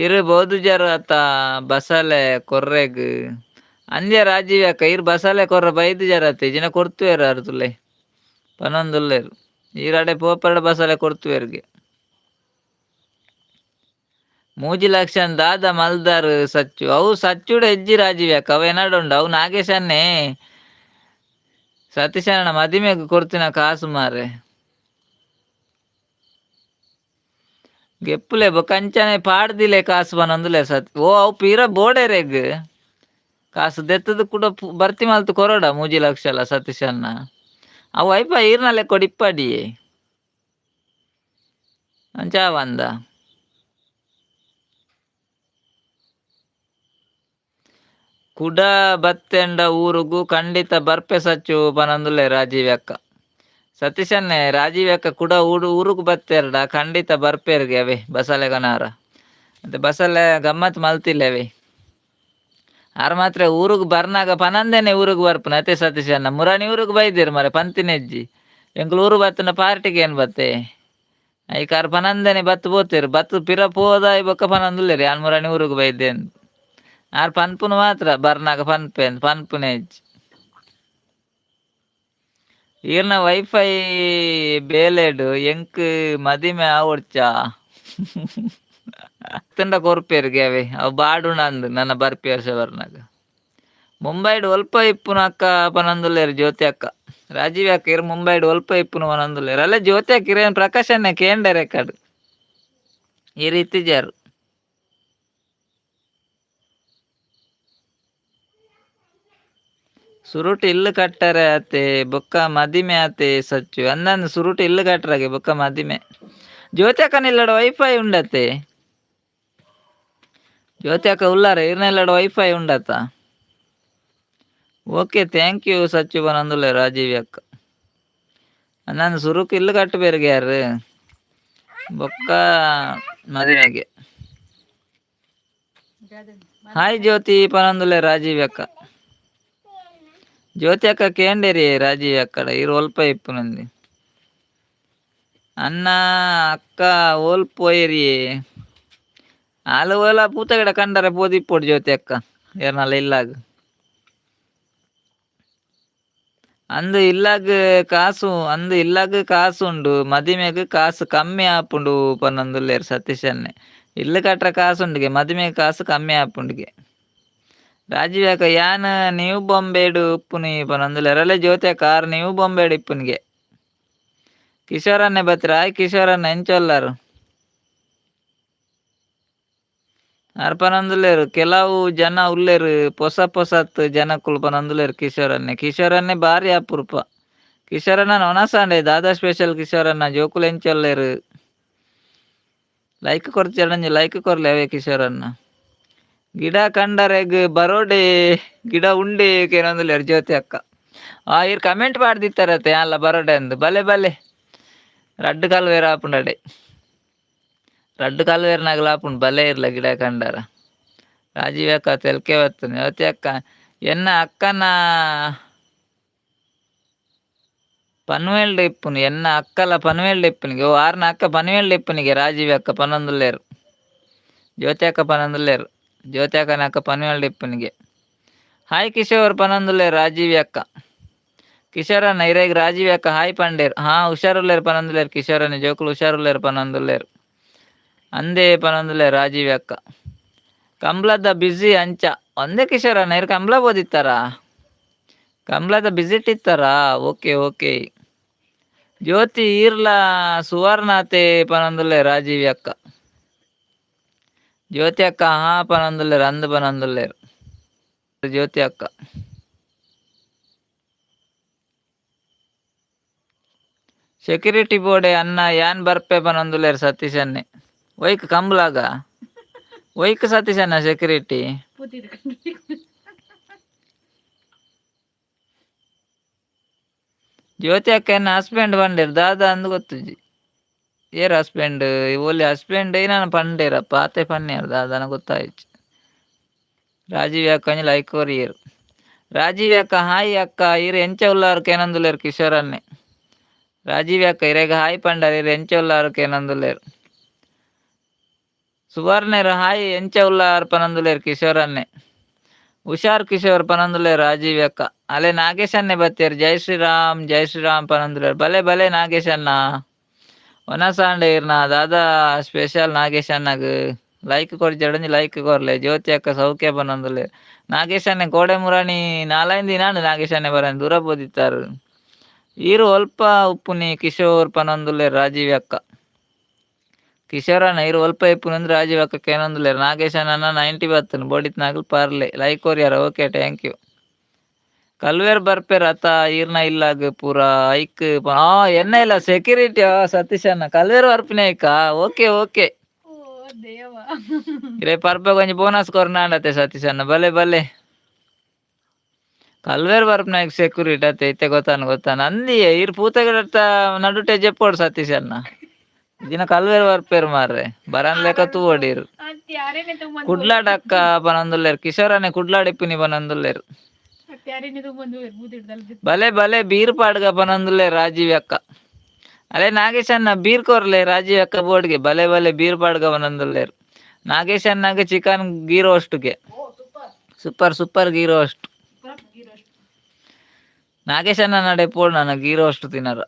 ಇರ್ ಬೋದುಜರ್ ಅತ್ತ ಬಸಲೆ ಕೊರ್ರೆಗ್. ಅಂಜೆ ರಾಜೀವ್ ಅಕ್ಕ ಇರ್ ಬಸಲೆ ಕೊರ್ರ ಬೈದುಜರ್ ಅತ್ತೆ ಇಜಿನ ಕೊರ್ತುವೆರ್ ಅರ್ ತುಲೆ. ಪನೊಂದುಲ್ಲೆರ್. ಈರ್ ಅಡೆ ಪೋಪೆರ್ಡ ಬಸಲೆ ಕೊರ್ತುವೆರ್ಗೆ. 3 ಲಕ್ಷನ್ ದಾದ ಮಲ್ದಾರ್ ಸಚ್ಚು. ಅವು ಸಚ್ಚುಡ ಹೆಜ್ಜಿ ರಾಜೀವ್ ಅಕ್ಕ ಅವು ಎನಡ ಉಂಡು ಅವು ನಾಗೇಶ್ ಅಣ್ಣೆ ಸತೀಶ್ ಅಣ್ಣನ ಮದಿಮೆಗ್ ಕೊರ್ತಿನ ಕಾಸು ಮಾರ್ರೆ. ಗೆಪ್ಪುಲೆ ಬೊಕ ಅಂಚನೆ ಪಾಡ್ದಿಲೆ ಕಾಸು ಪನೊಂದುಲ್ಲೆರ್ ಸತ್ ಓ ಅವು ಪೀರ ಬೋಡೆರೆಗ್ ಕಾಸು ದೆತ್ತದು ಕುಡ ಬರ್ತಿ ಮಲ್ತ್ ಕೊರೊಡ 3 ಲಕ್ಷಲ ಸತೀಶಣ್ಣ ಅವು ಐಪ ಈರ್ನ ಲೆಕ್ಕೊಡು ಇಪ್ಪಡಿಯೇ ಅಂಚ ಆವಂದ ಕುಡ ಬತ್ತೆಂಡ ಊರುಗು ಖಂಡಿತ ಬರ್ಪೆ ಸಚ್ಚು ಪನೊಂದುಲ್ಲೆ ರಾಜೀವ್ ಅಕ್ಕ ಸತೀಶನ್ನೇ ರಾಜೀವ್ ಅಕ್ಕ ಕುಡ ಊರುಗು ಬತ್ತೆರ್ಡ ಖಂಡಿತ ಬರ್ಪೆರ್ಗೆ ಅವೇ ಬಸಲೆ ಗನಾರ ಮತ್ತೆ ಬಸಲೆ ಗಮ್ಮತ್ ಮಲ್ತಿಲ್ಲ ಅವೇ ಆರ್ ಮಾತ್ರ ಊರುಗು ಬರ್ನಾಗ ಪನಂದೇನೆ ಊರುಗು ಬರ್ಪುನ ಅತ್ತೆ ಸತೀಶಣ್ಣ ಮುರಾಣಿ ಊರುಗು ಬೈದಿರು ಮರೆ ಪಂತಿನೆಜ್ಜಿ ಎಂಕುಲು ಊರು ಬತ್ತನ ಪಾರ್ಟಿಗೆ ಏನು ಬತ್ತೆ ಐಕಾರ್ ಪನಂದೇನೆ ಬತ್ತು ಪೋತೇರು ಬತ್ತು ಪಿರ ಪೋದ ಬೊಕ್ಕ ಪನಂದುಲ್ಲೆರ್ ಯಾನ್ ಮುರಾಣಿ ಊರುಗು ಬೈದೇನ್ ಆರ್ ಪನ್ಪುನು ಮಾತ್ರ ಬರ್ನಾಗ ಪನ್ಪೇನ್ ಪನ್ಪುನೆಜ್ಜಿ ಈರ್ನ ವೈಫೈ ಬೇಲೆಡ್ ಎಂಕ್ ಮದಿಮೆ ಆವೊಡ್ಚಾ ತಂಡ ಕೊರ್ಪೆರ್ಗೆ ಅವೇ ಅವು ಬಾಡುಣ ಅಂದ್ ನನ್ನ ಬರ್ಪಿ ವರ್ಷ ಬರ್ನಾಗ ಮುಂಬೈಡ್ ಒಲ್ಪ ಇಪ್ಪುನ ಅಕ್ಕ ಪನೊಂದುಲ್ಲೆರ್ ಜ್ಯೋತಿ ಅಕ್ಕ ರಾಜೀವ್ ಅಕ್ಕ ಇರ್ ಮುಂಬೈಡ್ ಒಲ್ಪ ಇಪ್ಪುನು ಪನೊಂದುಲ್ಲೆರ್ ಅಲ್ಲ ಜ್ಯೋತಿ ಅಕ್ಕ ಇರೇನ್ ಪ್ರಕಾಶ್ ಕೇಂಡ ರೆಕಾರ್ಡ್ ಈ ರೀತಿ ಜಾರು ಸುರುಟು ಇಲ್ಲು ಕಟ್ಟರೆ ಆತೆ ಬೊಕ್ಕ ಮದಿಮೆ ಆತೆ ಸಚ್ಚು ಅಂದಂದು ಸುರುಟು ಇಲ್ಲು ಕಟ್ಟರಾಗೆ ಬೊಕ್ಕ ಮದಿಮೆ ಜ್ಯೋತಿ ಅಕ್ಕನ ವೈಫೈ ಉಂಡತೆ ಜ್ಯೋತಿ ಅಕ್ಕ ಉಲ್ಲಾರ ಇರ್ನೆಲ್ಲಡ ವೈಫೈ ಉಂಡತ okay thank you Sachu ಪನೊಂದುಲ್ಲೆ ರಾಜೀವ್ ಅಕ್ಕ ಅಂದಂದು ಸುರುಕು ಇಲ್ಲು ಕಟ್ಟಬೇರಿಗೆ ಯಾರು ಬೊಕ್ಕ ಮದಿಮೆಗೆ ಹಾಯ್ ಜ್ಯೋತಿ ಪನೊಂದುಲ್ಲೆ ರಾಜೀವ್ ಅಕ್ಕ ಜ್ಯೋತಿ ಅಕ್ಕ ಕೇಂಡೇರಿ ರಾಜೀವ್ ಅಕ್ಕಡ ಇರು ಒಲ್ಪ ಇಪ್ಪುನಂದಿ ಅಣ್ಣ ಅಕ್ಕ ಓಲ್ ಪೋಯೆರಿ ಆಲು ಓಲ ಪೂತಗಡ ಕಂಡರೆ ಪೋದಿಪ್ಪೊಡು ಜ್ಯೋತಿ ಅಕ್ಕ ಏರ್ನಲ್ಲ ಇಲ್ಲಾಗ ಅಂದು ಇಲ್ಲಾಗ ಕಾಸು ಅಂದು ಇಲ್ಲಾಗ ಕಾಸು ಉಂಡು ಮದಿಮೆಗ್ ಕಾಸು ಕಮ್ಮಿ ಆಪುಂಡು ಪನ್ನೊಂದುಲ್ಲೆರ್ ಸತೀಶನ್ನೆ ಇಲ್ಲು ಕಟ್ರ ಕಾಸು ಉಂಡುಗೆ ಮದಿಮೆಗ್ ಕಾಸು ಕಮ್ಮಿ ಆಪುಂಡುಗೆ ರಾಜೀವ್ ಅಕ್ಕ ಯಾನ್ ನೀವು ಬೊಂಬೇಡು ಉಪ್ಪುನಿ ಪನೊಂದುಲ್ಲೆರ್ ಅಲ್ಲ ಜ್ಯೋತಿ ಅಕ್ಕ ಆರ್ ನೀವು ಬೊಂಬೇಡು ಇಪ್ಪುನಿಗೆ ಕಿಶೋರನ್ನೇ ಬತ್ತಿರ ಆಯ್ ಕಿಶೋರನ್ನ ಎಂಚೊಲ್ಲಾರು ಆರ್ ಪನೊಂದುಲ್ಲೆರ್ ಕೆಲವು ಜನ ಉಲ್ಲೆರ್ ಪೊಸ ಪೊಸತ್ ಜನಕುಲು ಪನೊಂದುಲ್ಲೆರ್ ಕಿಶೋರನ್ನೇ ಕಿಶೋರನ್ನೇ ಬಾರಿ ಅಪರೂಪ ಕಿಶೋರಣ್ಣ ಒಣಸಾಂಡೆ ದಾದಾ ಸ್ಪೆಷಲ್ ಕಿಶೋರಣ್ಣ ಜೋಕುಲು ಎಂಚೊಲ್ಲೆರ್ ಲೈಕ್ ಕೊರ್ಚೆಡಂಜಿ ಲೈಕ್ ಕೊರ್ಲೆ ಅವೇ ಕಿಶೋರಣ್ಣ ಗಿಡ ಕಂಡರೆಗ್ ಬರೋಡೆ ಗಿಡ ಉಂಡೆ ಕೇನೊಂದುಲ್ಲೆರ್ ಜ್ಯೋತಿ ಅಕ್ಕ ಆ ಇರ್ ಕಮೆಂಟ್ ಪಾಡ್ದಿತ್ತಾರತೆ ಅಲ್ಲ ಬರೋಡೆ ಅಂದ್ ಬಲೆ ಬಲೆ ರಡ್ಡ್ ಕಾಲು ಆಪುಂಡಡೆ ರಡ್ಡ್ ಕಾಲು ವೇರ್ನಾಗಲ ಆಪುಂಡು ಬಲೆ ಇರ್ಲ ಗಿಡ ಕಂಡಾರ ರಾಜೀವ್ ಅಕ್ಕ ತೆಲ್ಕೆ ಬರ್ತದೆ ಜ್ಯೋತಿ ಅಕ್ಕ ಎನ್ನ ಅಕ್ಕನ ಪನ್ವೇಲ್ಡ್ ಇಪ್ಪುನು ಎನ್ನ ಅಕ್ಕಲ ಪನ್ವೇಲ್ಡ್ ಇಪ್ಪುನಿಗೆ ಓ ಆರ್ನ ಅಕ್ಕ ಪನ್ವೇಲ್ಡ್ ಇಪ್ಪುನಿಗೆ ರಾಜೀವ್ ಅಕ್ಕ ಪನ್ನೊಂದುಲ್ಲೆರ್ ಜ್ಯೋತಿ ಅಕ್ಕ ಪನ್ನೊಂದುಲ್ಲೆರ್ ಜ್ಯೋತಿ ಅಕ್ಕನ ಅಕ್ಕ ಪನ್ವೇಲ್ಡ್ ಇಪ್ಪುನಿಗೆ ಹಾಯ್ ಕಿಶೋರ್ ಪನ್ನೊಂದುಲ್ಲೆರ್ ರಾಜೀವ್ ಅಕ್ಕ ಕಿಶೋರಣ್ಣ ಇರೆಗ್ ರಾಜೀವ್ ಅಕ್ಕ ಹಾಯ್ ಪಂಡೇರ್ ಹಾ ಹುಷಾರುಲ್ಲೆರ್ ಪನ್ನೊಂದುಲ್ಲೆರ್ ಕಿಶೋರಣ್ಣ ಜೋಕುಲು ಹುಷಾರುಲ್ಲೆರ್ ಪನ್ನೊಂದುಲ್ಲೆರ್ ಅಂದೇ ಪನ್ನೊಂದುಲ್ಲೆರ್ ರಾಜೀವ್ ಅಕ್ಕ ಕಂಬ್ಳದ ಬಿಸಿ ಅಂಚ ಒಂದೇ ಕಿಶೋರಣ್ಣ ಇರ್ ಕಂಬ್ಳ ಬೋದಿತ್ತಾರಾ ಕಂಬ್ಳದ ಬಿಸಿಟ್ ಇತ್ತಾರಾ ಓಕೆ ಓಕೆ ಜ್ಯೋತಿ ಈರ್ಲ ಸುವರ್ಣತೆ ಪನೊಂದುಲ್ಲೆ ರಾಜೀವ್ ಅಕ್ಕ ಜ್ಯೋತಿ ಅಕ್ಕ ಹಾ ಪನೊಂದುಲ್ಲೆರ್ ಅಂದ್ ಪನೊಂದುಲ್ಲೆರ್ ಜ್ಯೋತಿ ಅಕ್ಕ ಸೆಕ್ಯೂರಿಟಿ ಬೋರ್ಡೆ ಅನ್ನ ಯಾನ್ ಬರ್ಪೆ ಪನೊಂದುಲ್ಲೆರ್ ಸತೀಶನ್ನೇ ಒಯ್ಕ್ ಕಂಬ್ಲಾಗ ಒಯ್ಕ್ ಸತೀಶಣ್ಣ ಸೆಕ್ಯೂರಿಟಿ ಜ್ಯೋತಿ ಅಕ್ಕ ಎನ್ನ ಹಸ್ಬೆಂಡ್ ಪಂಡೇರ್ ದಾದಾ ಅಂದ್ ಗೊತ್ತುಜಿ ಏರ್ ಹಸ್ಬೆಂಡ್ ಓಲಿ ಹಸ್ಬೆಂಡ್ ಏನಾನ ಪಂಡೇರಪ್ಪ ಆತೆ ಪನ್ನೇರ್ ದಾದಾನ ಗೊತ್ತಾಯ್ತು ರಾಜೀವ್ ಅಕ್ಕ ಒಂಜಿ ಲೈಕ್ ಕೊರಿಯೆರ್ ರಾಜೀವ್ ಅಕ್ಕ ಹಾಯ್ ಅಕ್ಕ ಇರ್ ಎಂಚ ಉಲ್ಲಾರ್ ಕೇನೊಂದುಲ್ಲೆರ್ ಕಿಶೋರನ್ನೇ ರಾಜೀವ್ ಅಕ್ಕ ಇರೆಗ್ ಹಾಯ್ ಪಂಡರ್ ಇರ್ ಎಂಚ ಉಲ್ಲಾರ್ ಕೇನೊಂದುಲ್ಲೆರ್ ಸುವರ್ಣೆರ್ ಹಾಯ್ ಎಂಚ ಉಲ್ಲಾರ್ ಪನೊಂದುಲ್ಲೆರ್ ಕಿಶೋರನ್ನೇ ಹುಷಾರ್ ಕಿಶೋರ್ ಪನೊಂದುಲ್ಲೆರ್ ರಾಜೀವ್ ಅಕ್ಕ ಅಲೆ ನಾಗೇಶನ್ನೇ ಬತ್ತೇರ್ ಜೈ ಶ್ರೀರಾಮ್ ಜೈ ಶ್ರೀರಾಮ್ ಪನೊಂದುಲ್ಲೆರ್ ಬಲೆ ಬಲೆ ನಾಗೇಶಣ್ಣ ಒನಸಾಂಡೆ ಇರ್ನ ದಾದಾ ಸ್ಪೆಷಲ್ ನಾಗೇಶಣ್ಣಗ್ ಲೈಕ್ ಕೊರ್ಜೆಡ ಲೈಕ್ ಕೊರ್ಲೆ ಜ್ಯೋತಿ ಅಕ್ಕ ಸೌಖ್ಯ ಪನೊಂದುಲ್ಲೆರ್ ನಾಗೇಶನ್ನೇ ಕೋಡೆ ಮುರಾಣಿ ನಾಲೈದು ದಿನ ಆಂಡ್ ನಾಗೇಶನ್ನೇ ಬರನ್ ದೂರ ಪೋದಿತ್ತಾರು ಈರು ಒಲ್ಪ ಉಪ್ಪುನಿ ಕಿಶೋರ್ ಪನೊಂದುಲ್ಲೆರ್ ರಾಜೀವ್ ಅಕ್ಕ ಕಿಶೋರಣ್ಣ ಇರು ಒಲ್ಪ ಇಪ್ಪುನಂದ್ರೆ ರಾಜೀವ್ ಅಕ್ಕ ಕೇನೊಂದುಲ್ಲೆರ್. ನಾಗೇಶಣ್ಣ 90 ಬತ್ತನ್ ಬೋಡಿತ್ನಾಗಲ್ ಪಾರ್ಲೆ ಲೈಕ್ ಕೊರಿಯರ. Okay, thank you. ಕಲ್ವೇರ್ ಬರ್ಪೇರ್ ಅತ ಈರ್ನ ಇಲ್ಲಾಗ್ ಪೂರ ಐಕ್. ಆ ಎನ್ನ ಇಲ್ಲ ಸೆಕ್ಯೂರಿಟಿ ಸತೀಶ್ ಅಣ್ಣ. ಕಲ್ವೇರ್ ಬರ್ಪಿನ ಐಕ. Okay okay. ಓ ದೇವ. ಇರೆ ಪರ್ಬಗ್ ಒಂಜಿ ಬೋನಸ್ ಕೊರ್ನಾಂಡತೆ ಸತೀಶ್ ಅಣ್ಣ. ಬಲೆ ಬಲೆ. ಕಲ್ವೇರ್ ಬರ್ಪಿನ ಸೆಕ್ಯೂರಿಟಿ ಅತ್ತೆ. ಇತ್ತೆ ಗೊತ್ತಾನ ಗೊತ್ತಾನ ಅಂದಿಯೇ ಇರ್ ಪೂತಗಿಡತ್ತ ನಡುಟೆ ಜೆಪ್ಪೋಡು ಸತೀಶ್ ಅಣ್ಣ. ದಿನ ಕಲ್ವೇರ್ ಬರ್ಪೇರ್ ಮಾರ್ರೆ, ಬರನ್ ಲೆಕ್ಕ ತೂವಡಿರು. ಅತ್ತೆ, ತುಂಬಾ. ಕುಡ್ಲಾಡಕ್ಕ ಪನೊಂದುಲ್ಲೆರ್. ಕಿಶೋರನೆ ಕುಡ್ಲಾಡಿಪ್ಪುನಿ ಪನೊಂದುಲ್ಲೆರ್. ಅತ್ತೆ, ತುಂಬೊಂದು ಬೂದಿಡ್ದಲ್. ಬಲೆ ಬಲೆ, ಬೀರ್ ಪಾಡ್ಗ ಪನೊಂದುಲ್ಲೆ ರಾಜೀವ್ ಅಕ್ಕ. ಅಲೆ ನಾಗೇಶ್ ಅಣ್ಣ, ಬೀರ್ ಕೊರ್ಲೆ ರಾಜೀವ್ ಅಕ್ಕ ಬೋರ್ಡ್ಗೆ. ಬಲೆ ಬಲೆ, ಬೀರ್ ಪಾಡ್ಗ ಪನೊಂದುಲ್ಲೆರ್. ನಾಗೇಶ್ ಅಣ್ಣಗೆ ಚಿಕನ್ ಗೀ ರೋಸ್ಟ್ಗೆ. Super super ghee roast. Nagesh ಅಣ್ಣ ನಡೆ ಪೋಡು ನನ್ನ ಗೀ ರೋಸ್ಟ್ ತಿನ್ನರ.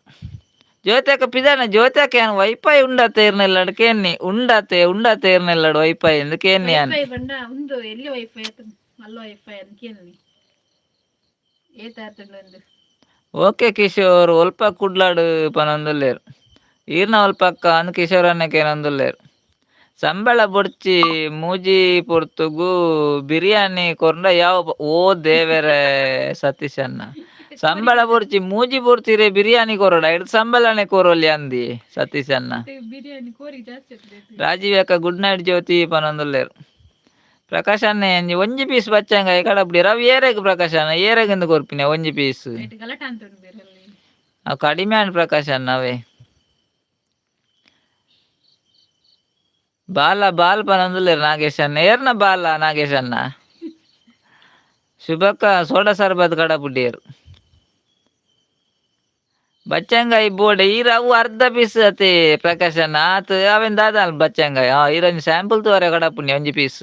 ಜ್ಯೋತಿ ಪಿದಾನ. ಜ್ಯೋತಿ ಅಕ್ಕ, ಏನು ವೈಫೈ ಉಂಡತ್ತೆ ಇರ್ನೆಲ್ಲಡು ಕೇನ್ನಿ. ಉಂಡತ್ತೆ ಉಂಡತ್ತೆ ಇರ್ನೆಲ್ಲಡು ವೈಫೈ ಎಂದು ಕೇನ್ನಿ ಯಾನ್. ವೈಫೈ ಬಂಡ ಉಂದು ಎಲ್ಲಿ ವೈಫೈ ಆತು, ಮಲ್ಲ ವೈಫೈ ಅಂತ ಕೇಳಿ ಏತ ಆತುಂಡು ಒಂದು. ಓಕೆ ಕಿಶೋರ್, ಒಲ್ಪ ಕುಡ್ಲಾಡು ಪನೊಂದುಲ್ಲೆರ್. ಈರ್ನ ಒಲ್ಪ ಅಕ್ಕ ಅಂದ್ ಕಿಶೋರ್ ಅಣ್ಣಕ್ಕೆ ಏನೊಂದುಲ್ಲೆರ್. ಸಂಬಳ ಬೊಡ್ಚಿ, ಮೂಜಿ ಪೊರ್ತುಗು ಬಿರಿಯಾನಿ ಕೊರ್ಂಡ ಯಾವ. ಓ ದೇವೆರೆ, ಸತೀಶ್ ಅಣ್ಣ, ಸಂಬಳ ಬೊಡ್ಚಿ, ಮೂಜಿ ಪೊರ್ತಿರೆ ಬಿರಿಯಾನಿ ಕೊರಡ ಇಡ್ದು ಸಂಬಳನೆ ಕೊರೊಲಿ ಅಂದಿ ಸತೀಶ್ ಅಣ್ಣ. ಬಿರಿಯಾನಿ ಕೋರಿ ಜಾಸ್ತಿ ಆತದೆ. ರಾಜೀವ್ ಅಕ್ಕ ಗುಡ್ ನೈಟ್. ಜ್ಯೋತಿ ಪನೊಂದುಲ್ಲೆರ್. ಪ್ರಕಾಶ್ ಅಣ್ಣ, ಒಂಜಿ ಒಂಜಿ ಪೀಸ್ ಬಚ್ಚಂಗ ಕಡಪುಡಿ ರವಿ ಏರೆಗ್. ಪ್ರಕಾಶ್ ಅಣ್ಣ, ಏರೆಗ್ ಕೊರ್ಪಿನ ಒಂಜಿ ಪೀಸ್? ಐಟ್ ಗಲಾಟೆ ಅಂತ ಉಂಡು ಬೇರೆ ಅಲ್ಲಿ. ಅವು ಕಡಿಮೆ ಆಂಡ್ ಪ್ರಕಾಶ್ ಅಣ್ಣ ಅವೇ. ಬಾಲ ಬಾಲ್ ಪನೊಂದುಲ್ಲೆರ್ ನಾಗೇಶ್ ಅಣ್ಣ. ಏರ್ನ ಬಾಲ ನಾಗೇಶ್ ಅಣ್ಣ? ಶುಭಕ್ಕ ಸೋಡಾ ಸರ್ಬತ್ ಕಡಪುಡಿಯರು. ಬಚ್ಚಂಗಾಯಿ ಬೋಡೆ ಈರ ಅವು ಅರ್ಧ ಪೀಸ್ ಅತೆ ಪ್ರಕಾಶ್ ಅಣ್ಣ. ಆತ್ ಅವೇನ್ ದಾದ ಬಚ್ಚಂಗಾಯಿ. ಹಾ, ಈರೊಂಜಿ ಸ್ಯಾಂಪಲ್ ತೂವರೆ ಕಡಪುನಿ. ಒಂಜಿ ಪೀಸ್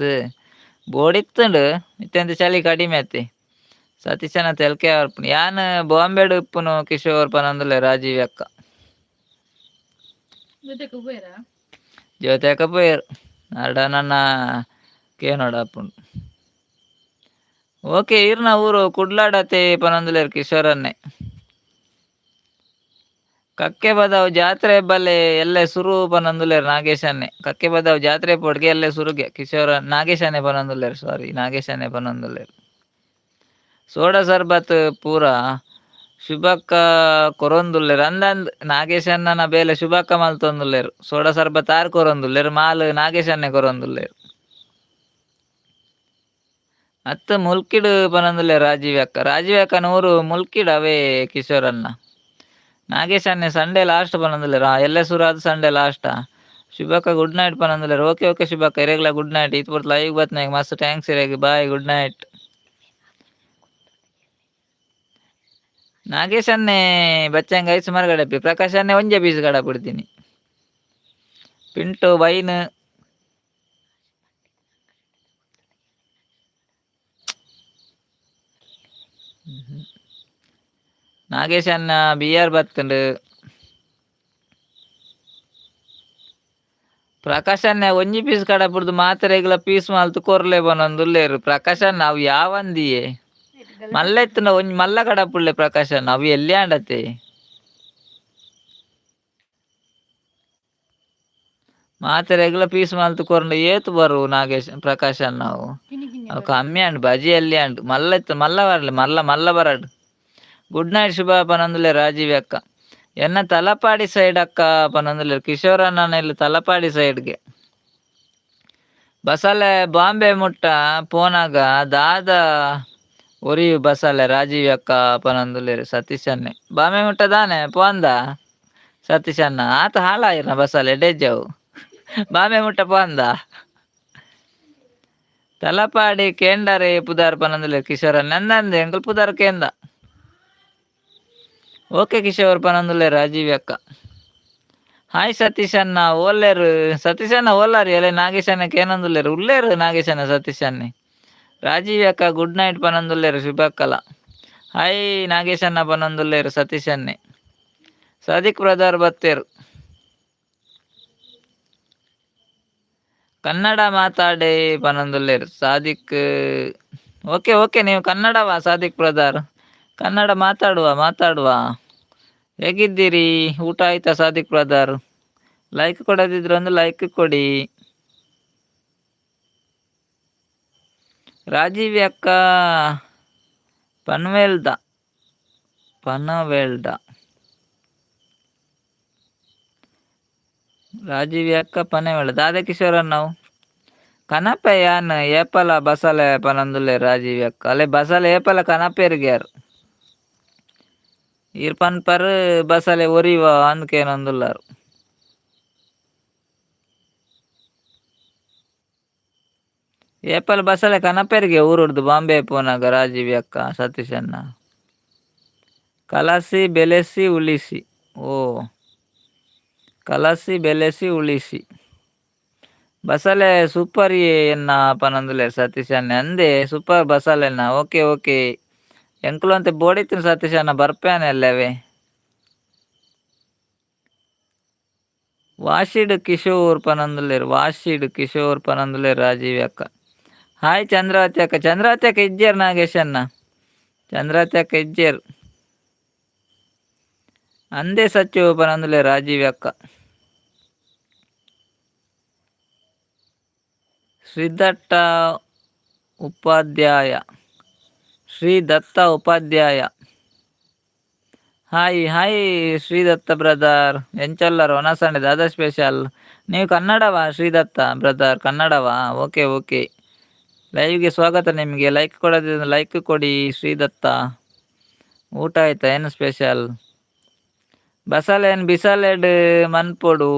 ಬೋಡಿತ್ತುಂಡು. ಇತ್ತೆಂತ ಚಳಿ ಕಡಿಮೆ ಅತ್ತೆ ಸತೀಶನ ತೆಲ್ಕೆ ಬರ್ಪುನಿ. ಯಾನ್ ಬಾಂಬೆಡ್ ಇಪ್ಪುನು ಕಿಶೋರ್ ಪನೊಂದುಲ್ಲೆ ರಾಜೀವ್ ಅಕ್ಕ. ಜೊತೆಗೆ ಹೋಗ್ಬೇರಾ? ಜ್ಯೋತಿ ಅಕ್ಕ ಪೋಯೆರ್ ಅಡ ನನ್ನ ಕೇನೋಡ ಆಪುಂಡು. ಓಕೆ, ಈರ್ನ ಊರು ಕುಡ್ಲಾಡತೆ ಪನೊಂದುಲ್ಲೆರ್ ಕಿಶೋರನ್ನೆ. ಕಕ್ಕೆ ಬದಾವ್ ಜಾತ್ರೆ ಬಲೆ ಎಲ್ಲೆ ಸುರು ಪನೊಂದುಲ್ಲೆರ್ ನಾಗೇಶನ್ನೆ. ಕಕ್ಕೆ ಬದಾವ್ ಜಾತ್ರೆ ಪೋಡ್ಗೆ ಎಲ್ಲೆ ಸುರುಗೆ ಕಿಶೋರ. ನಾಗೇಶನ್ನೆ ಪನೊಂದುಲ್ಲೆರ್, ಸಾರಿ, ನಾಗೇಶನ್ನೆ ಪನೊಂದುಲ್ಲೆರ್. ಸೋಡಾ ಸರ್ಬತ್ ಪೂರ ಶುಭಕ್ಕ ಕೊರೊಂದುಲ್ಲೆರ್ ಅಂದಂದ್. ನಾಗೇಶಣ್ಣನ ಬೇಲೆ ಶುಭಕ್ಕ ಮಲ್ತೊಂದುಲ್ಲೆರ್. ಸೋಡಾ ಸರ್ಬತ್ ಆರ್ ಕೊರೊಂದುಲ್ಲೆರ್, ಮಾಲ್ ನಾಗೇಶನ್ನೆ ಕೊರೊಂದುಲ್ಲೆರ್. ಅತ್ತ ಮುಲ್ಕಿಡ್ ಪನೊಂದುಲ್ಲೆರ್ ರಾಜೀವ್ ಅಕ್ಕ. ರಾಜೀವ್ ಅಕ್ಕನ ಊರು ಮುಲ್ಕಿಡ್ ಅವೇ ಕಿಶೋರನ್ನ. ನಾಗೇಶ್ ಅಣ್ಣೆ ಸಂಡೇ ಲಾಸ್ಟ್ ಪನೊಂದುಲ್ಲೆರ್. ಎಲ್ಲೆ ಸುರು ಆದ್ ಸಂಡೇ ಲಾಸ್ಟಾ. ಶುಭಕ್ಕ ಗುಡ್ ನೈಟ್ ಪನೊಂದುಲ್ಲೆರ್. ಓಕೆ ಓಕೆ ಶುಭಕ್ಕ, ಇರೆಗ್ಲ ಗುಡ್ ನೈಟ್. ಈತ್ ಪೊರ್ತು ಲೈವ್ ಬತ್ನಾಗ ಮಸ್ತ್ thanks ಇರೆಗ್. Bye, good night. Nagesh ಅಣ್ಣೆ ಬಚ್ಚಂಗಾಯಿ ಸುಮಾರು ಗಡಪಿ. ಪ್ರಕಾಶ್ ಅಣ್ಣೆ ಒಂಜೆ ಪೀಸ್ ಗಡಪಿಡ್ತೀನಿ. ಪಿಂಟು ವೈನ್. ನಾಗೇಶ್ ಅಣ್ಣ ಬಿ ಆರ್ ಬತ್ತುಂಡು. ಪ್ರಕಾಶ್ ಅಣ್ಣ ಒಂಜಿ ಪೀಸ್ ಕಡಪುಡ್ದು ಮಾತೆರೆಗ್ಲ ಪೀಸ್ ಮಲ್ತ್ ಕೊರ್ಲೆ ಪನೊಂದುಲ್ಲೆರ್ ಪ್ರಕಾಶ್ ಅಣ್ಣ. ಅವು ಯಾವಂದಿಯೇ ಮಲ್ಲ ಇತ್ತುಂಡ ಒಂಜಿ ಮಲ್ಲ ಕಡಪುಡ್ಲೆ ಪ್ರಕಾಶ್ ಅಣ್ಣ. ಅವು ಎಲ್ಲಿ ಆಂಡತೆ. ಮಾತೆರೆಗ್ಲ ಪೀಸ್ ಮಲ್ತ್ ಕೊರ್ಂಡ ಏತ್ ಬರು ನಾಗೇಶ್ ಪ್ರಕಾಶ್ ಅಣ್ಣ ಅವು? ಕಿನಿ ಕಿನಿ. ಅವು ಕಮ್ಮಿ ಆಂಡ್, ಬಜಿ ಎಲ್ಲಿ ಆಂಡ್. ಮಲ್ಲ ಇತ್ತು ಮಲ್ಲ ಬರಲಿ, ಮಲ್ಲ ಮಲ್ಲ ಬರಡ್. ಗುಡ್ ನೈಟ್ ಶುಭ ಪನೊಂದುಲ್ಲೆ ರಾಜೀವ್ ಅಕ್ಕ. ಎನ್ನ ತಲಪಾಡಿ ಸೈಡ್ ಅಕ್ಕ ಪನೊಂದುಲ್ಲೆರ್ ಕಿಶೋರ್ ಅಣ್ಣನ. ಇಲ್ಲಿ ತಲಪಾಡಿ ಸೈಡ್ಗೆ. ಬಸಲೆ ಬಾಂಬೆ ಮುಟ್ಟ ಪೋನಾಗ ದಾದ ಒರಿಯು ಬಸಲೆ ರಾಜೀವ್ ಅಕ್ಕ ಪನೊಂದುಲ್ಲೆರ್ ಸತೀಶ್ ಅಣ್ಣೆ. ಬಾಂಬೆ ಮುಟ್ಟ ದಾನೆ ಪೋಂದ ಸತೀಶ್ ಅಣ್ಣ? ಆತ ಹಾಳಾಯಿರ್ನ ಬಸಲೆ ಎಡ್ಡೆಜ್ಜವು. ಬಾಂಬೆ ಮುಟ್ಟ ಪೋಂದ. ತಲಪಾಡಿ ಕೇಂಡರೆ ಪುದಾರ್ ಪನೊಂದುಲ್ಲೆರ್ ಕಿಶೋರ್ ಅಣ್ಣ. ನಂದಂದೆ ಎಂಕುಲು ಪುದಾರ್ ಕೇಂದ. ಓಕೆ ಕಿಶೋರ್ ಪನೊಂದುಲ್ಲೆರ್ ರಾಜೀವ್ ಅಕ್ಕ. ಹಾಯ್ ಸತೀಶ್ ಅಣ್ಣ, ಓಲ್ಲೆರ್ ಸತೀಶ್ ಅಣ್ಣ? ಓಲಾರಿ ಎಲೆ ನಾಗೇಶ್ ಅಣ್ಣ ಕೇನೊಂದುಲ್ಲೆರ್. ಉಲ್ಲೇರು ನಾಗೇಶ್ ಅಣ್ಣ, ಸತೀಶ್ ಅಣ್ಣೆ. ರಾಜೀವ್ ಅಕ್ಕ ಗುಡ್ ನೈಟ್ ಪನೊಂದುಲ್ಲೆರ್ ಶುಭಕ್ಕಲ. ಹಾಯ್ ನಾಗೇಶ್ ಅಣ್ಣ ಪನೊಂದುಲ್ಲೆರ್ ಸತೀಶ್ ಅಣ್ಣೆ. ಸಾದಿಕ್ ಬ್ರದರ್ ಬತ್ತೇರು. ಕನ್ನಡ ಮಾತಾಡೆ ಪನೊಂದುಲ್ಲೆರ್ ಸಾದಿಕ್. ಓಕೆ ಓಕೆ, ನೀವು ಕನ್ನಡವಾ ಸಾದಿಕ್ ಬ್ರದರ್? ಕನ್ನಡ ಮಾತಾಡುವ ಮಾತಾಡುವ. ಹೇಗಿದ್ದೀರಿ? ಊಟ ಆಯ್ತಾ ಸಾದಿಕ್ ಬ್ರದರ್? ಲೈಕ್ ಕೊಡದಿದ್ರೆ ಒಂದು ಲೈಕ್ ಕೊಡಿ. ರಾಜೀವ್ ಅಕ್ಕ ಪನ್ವೇಲ್ದ ಪನವೇಲ್ದ ರಾಜೀವ್ ಅಕ್ಕ ಪನವೇಳ ದಾದ ಕಿಶೋರ್ ನಾವು ಕನಪೆ ಯಾನ್ ಏಪಲ ಬಸಲೆ ಪನಂದುಲ್ಲೆ ರಾಜೀವ್ ಅಕ್ಕ ಅಲೆ ಬಸಲೆ ಏಪಲ ಕನಪೆರ್ಗ್ಯಾರ್ ಈರ್ ಪನ್ಪರ್ ಬಸಲೆ ಒರಿವ ಅಂದ್ಕೇನೊಂದುಲ್ಲಾರ್. ಏಪಲ್ ಬಸಲೆ ಕನಪೆರ್ಗೆ ಊರುಡ್ದು ಬಾಂಬೆ ಪೋನಾಗ ರಾಜೀವ್ ಅಕ್ಕ ಸತೀಶಣ್ಣ. ಕಲಸಿ ಬೆಲೆಸಿ ಉಳಿಸಿ ಓ ಕಲಸಿ ಬೆಲೆಸಿ ಉಳಿಸಿ ಬಸಲೆ ಸೂಪರ್ ಎನ್ನ ಪನೊಂದುಲ್ಲೆರ್ ಸತೀಶ್ ಅಣ್ಣೆ ಅಂದೆ ಸೂಪರ್ ಬಸಲೆನ ಓಕೆ ಓಕೆ ಎಂಕುಲು ಅಂತೆ ಬೋಡಿತ್ತಿನ ಸತೀಶ್ ಅಣ್ಣ ಬರ್ಪೇನೆ ಅಲ್ಲವೇ. ವಾಶಿಡ್ ಕಿಶೋರ್ ಪನೊಂದುಲ್ಲೆರ್ ವಾಶಿಡ್ ಕಿಶೋರ್ ಪನೊಂದುಲ್ಲೆರ್ ರಾಜೀವ್ ಅಕ್ಕ. ಹಾಯ್ ಚಂದ್ರಾವತಿ ಅಕ್ಕ ಚಂದ್ರಾವತಿ ಅಕ್ಕ ಇಜ್ಜೆರ್ ನಾಗೇಶ್ ಅಣ್ಣ ಚಂದ್ರಾವತಿ ಅಕ್ಕ ಇಜ್ಜೆರ್ ಅಂದೆ ಸಚ್ಚು ಪನೊಂದುಲ್ಲೆರ್ ರಾಜೀವ್ ಅಕ್ಕ. Shridatta Upadhyaya Shridatta Upadhyaya hi hi Shridatta brother ಎಂಚೊಲ್ಲರ್ ಒನಸಂಡೆ ದಾದ ಸ್ಪೆಷಲ್ ನೀವು ಕನ್ನಡವಾ ಶ್ರೀದತ್ತ ಬ್ರದರ್ ಕನ್ನಡವಾ ಓಕೆ ಓಕೆ ಲೈವ್ಗೆ ಸ್ವಾಗತ ನಿಮಗೆ ಲೈಕ್ ಕೊಡೋದಿದ್ರೆ ಲೈಕ್ ಕೊಡಿ ಶ್ರೀದತ್ತ. ಊಟ ಆಯ್ತಾ ಏನು ಸ್ಪೆಷಲ್ ಬಸಲೆನ್ ಬಿಸಲೆಡ್ ಮನ್ಪೊಡು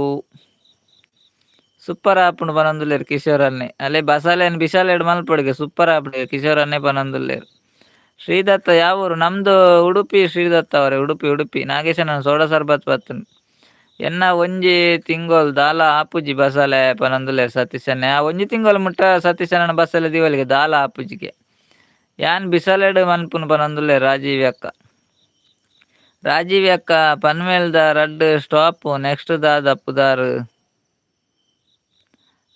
ಸೂಪರ್ ಆಪುಂಡು ಪನೊಂದುಲ್ಲೆರ್ ಕಿಶೋರ್ ಅಣ್ಣೆ ಅಲ್ಲೇ ಬಸಲೆನ್ ಬಿಸಲೆಡ್ ಮನ್ಪೊಡುಗೆ ಸೂಪರ್ ಆಪುಂಡು ಕಿಶೋರ್ ಅಣ್ಣೆ ಪನೊಂದುಲ್ಲೆರ್. ಶ್ರೀದತ್ತ ಯಾವ ಊರು ನಮ್ದು ಉಡುಪಿ ಶ್ರೀದತ್ತ ಅವರೇ ಉಡುಪಿ ಉಡುಪಿ ನಾಗೇಶನ ಸೋಡಾ ಸರ್ಬತ್ ಬತ್ತುಂಡು ಎನ್ನ ಒಂಜಿ ತಿಂಗೊಲ್ ದಾಲ ಆಪುಜಿ ಬಸಲೆ ಪನೊಂದುಲ್ಲೆರ್ ಸತೀಶಣ್ಣೆ ಆ ಒಂಜಿ ತಿಂಗೊಲ್ ಮುಟ್ಟ ಸತೀಶಣ್ಣನ ಬಸಲೆ ದೀವೊಲಿಗೆ ದಾಲ ಆಪುಜಿಗೆ ಯಾನ್ ಬಿಸಲೆಡ್ ಮನ್ಪುನು ಪನೊಂದುಲ್ಲೆರ್ ರಾಜೀವ್ ಅಕ್ಕ. ರಾಜೀವ್ ಅಕ್ಕ ಪನ್ವೇಲ್ದ ರಡ್ಡ್ ಸ್ಟಾಪ್ ನೆಕ್ಸ್ಟ್ ದಾದ ಪುದಾರ್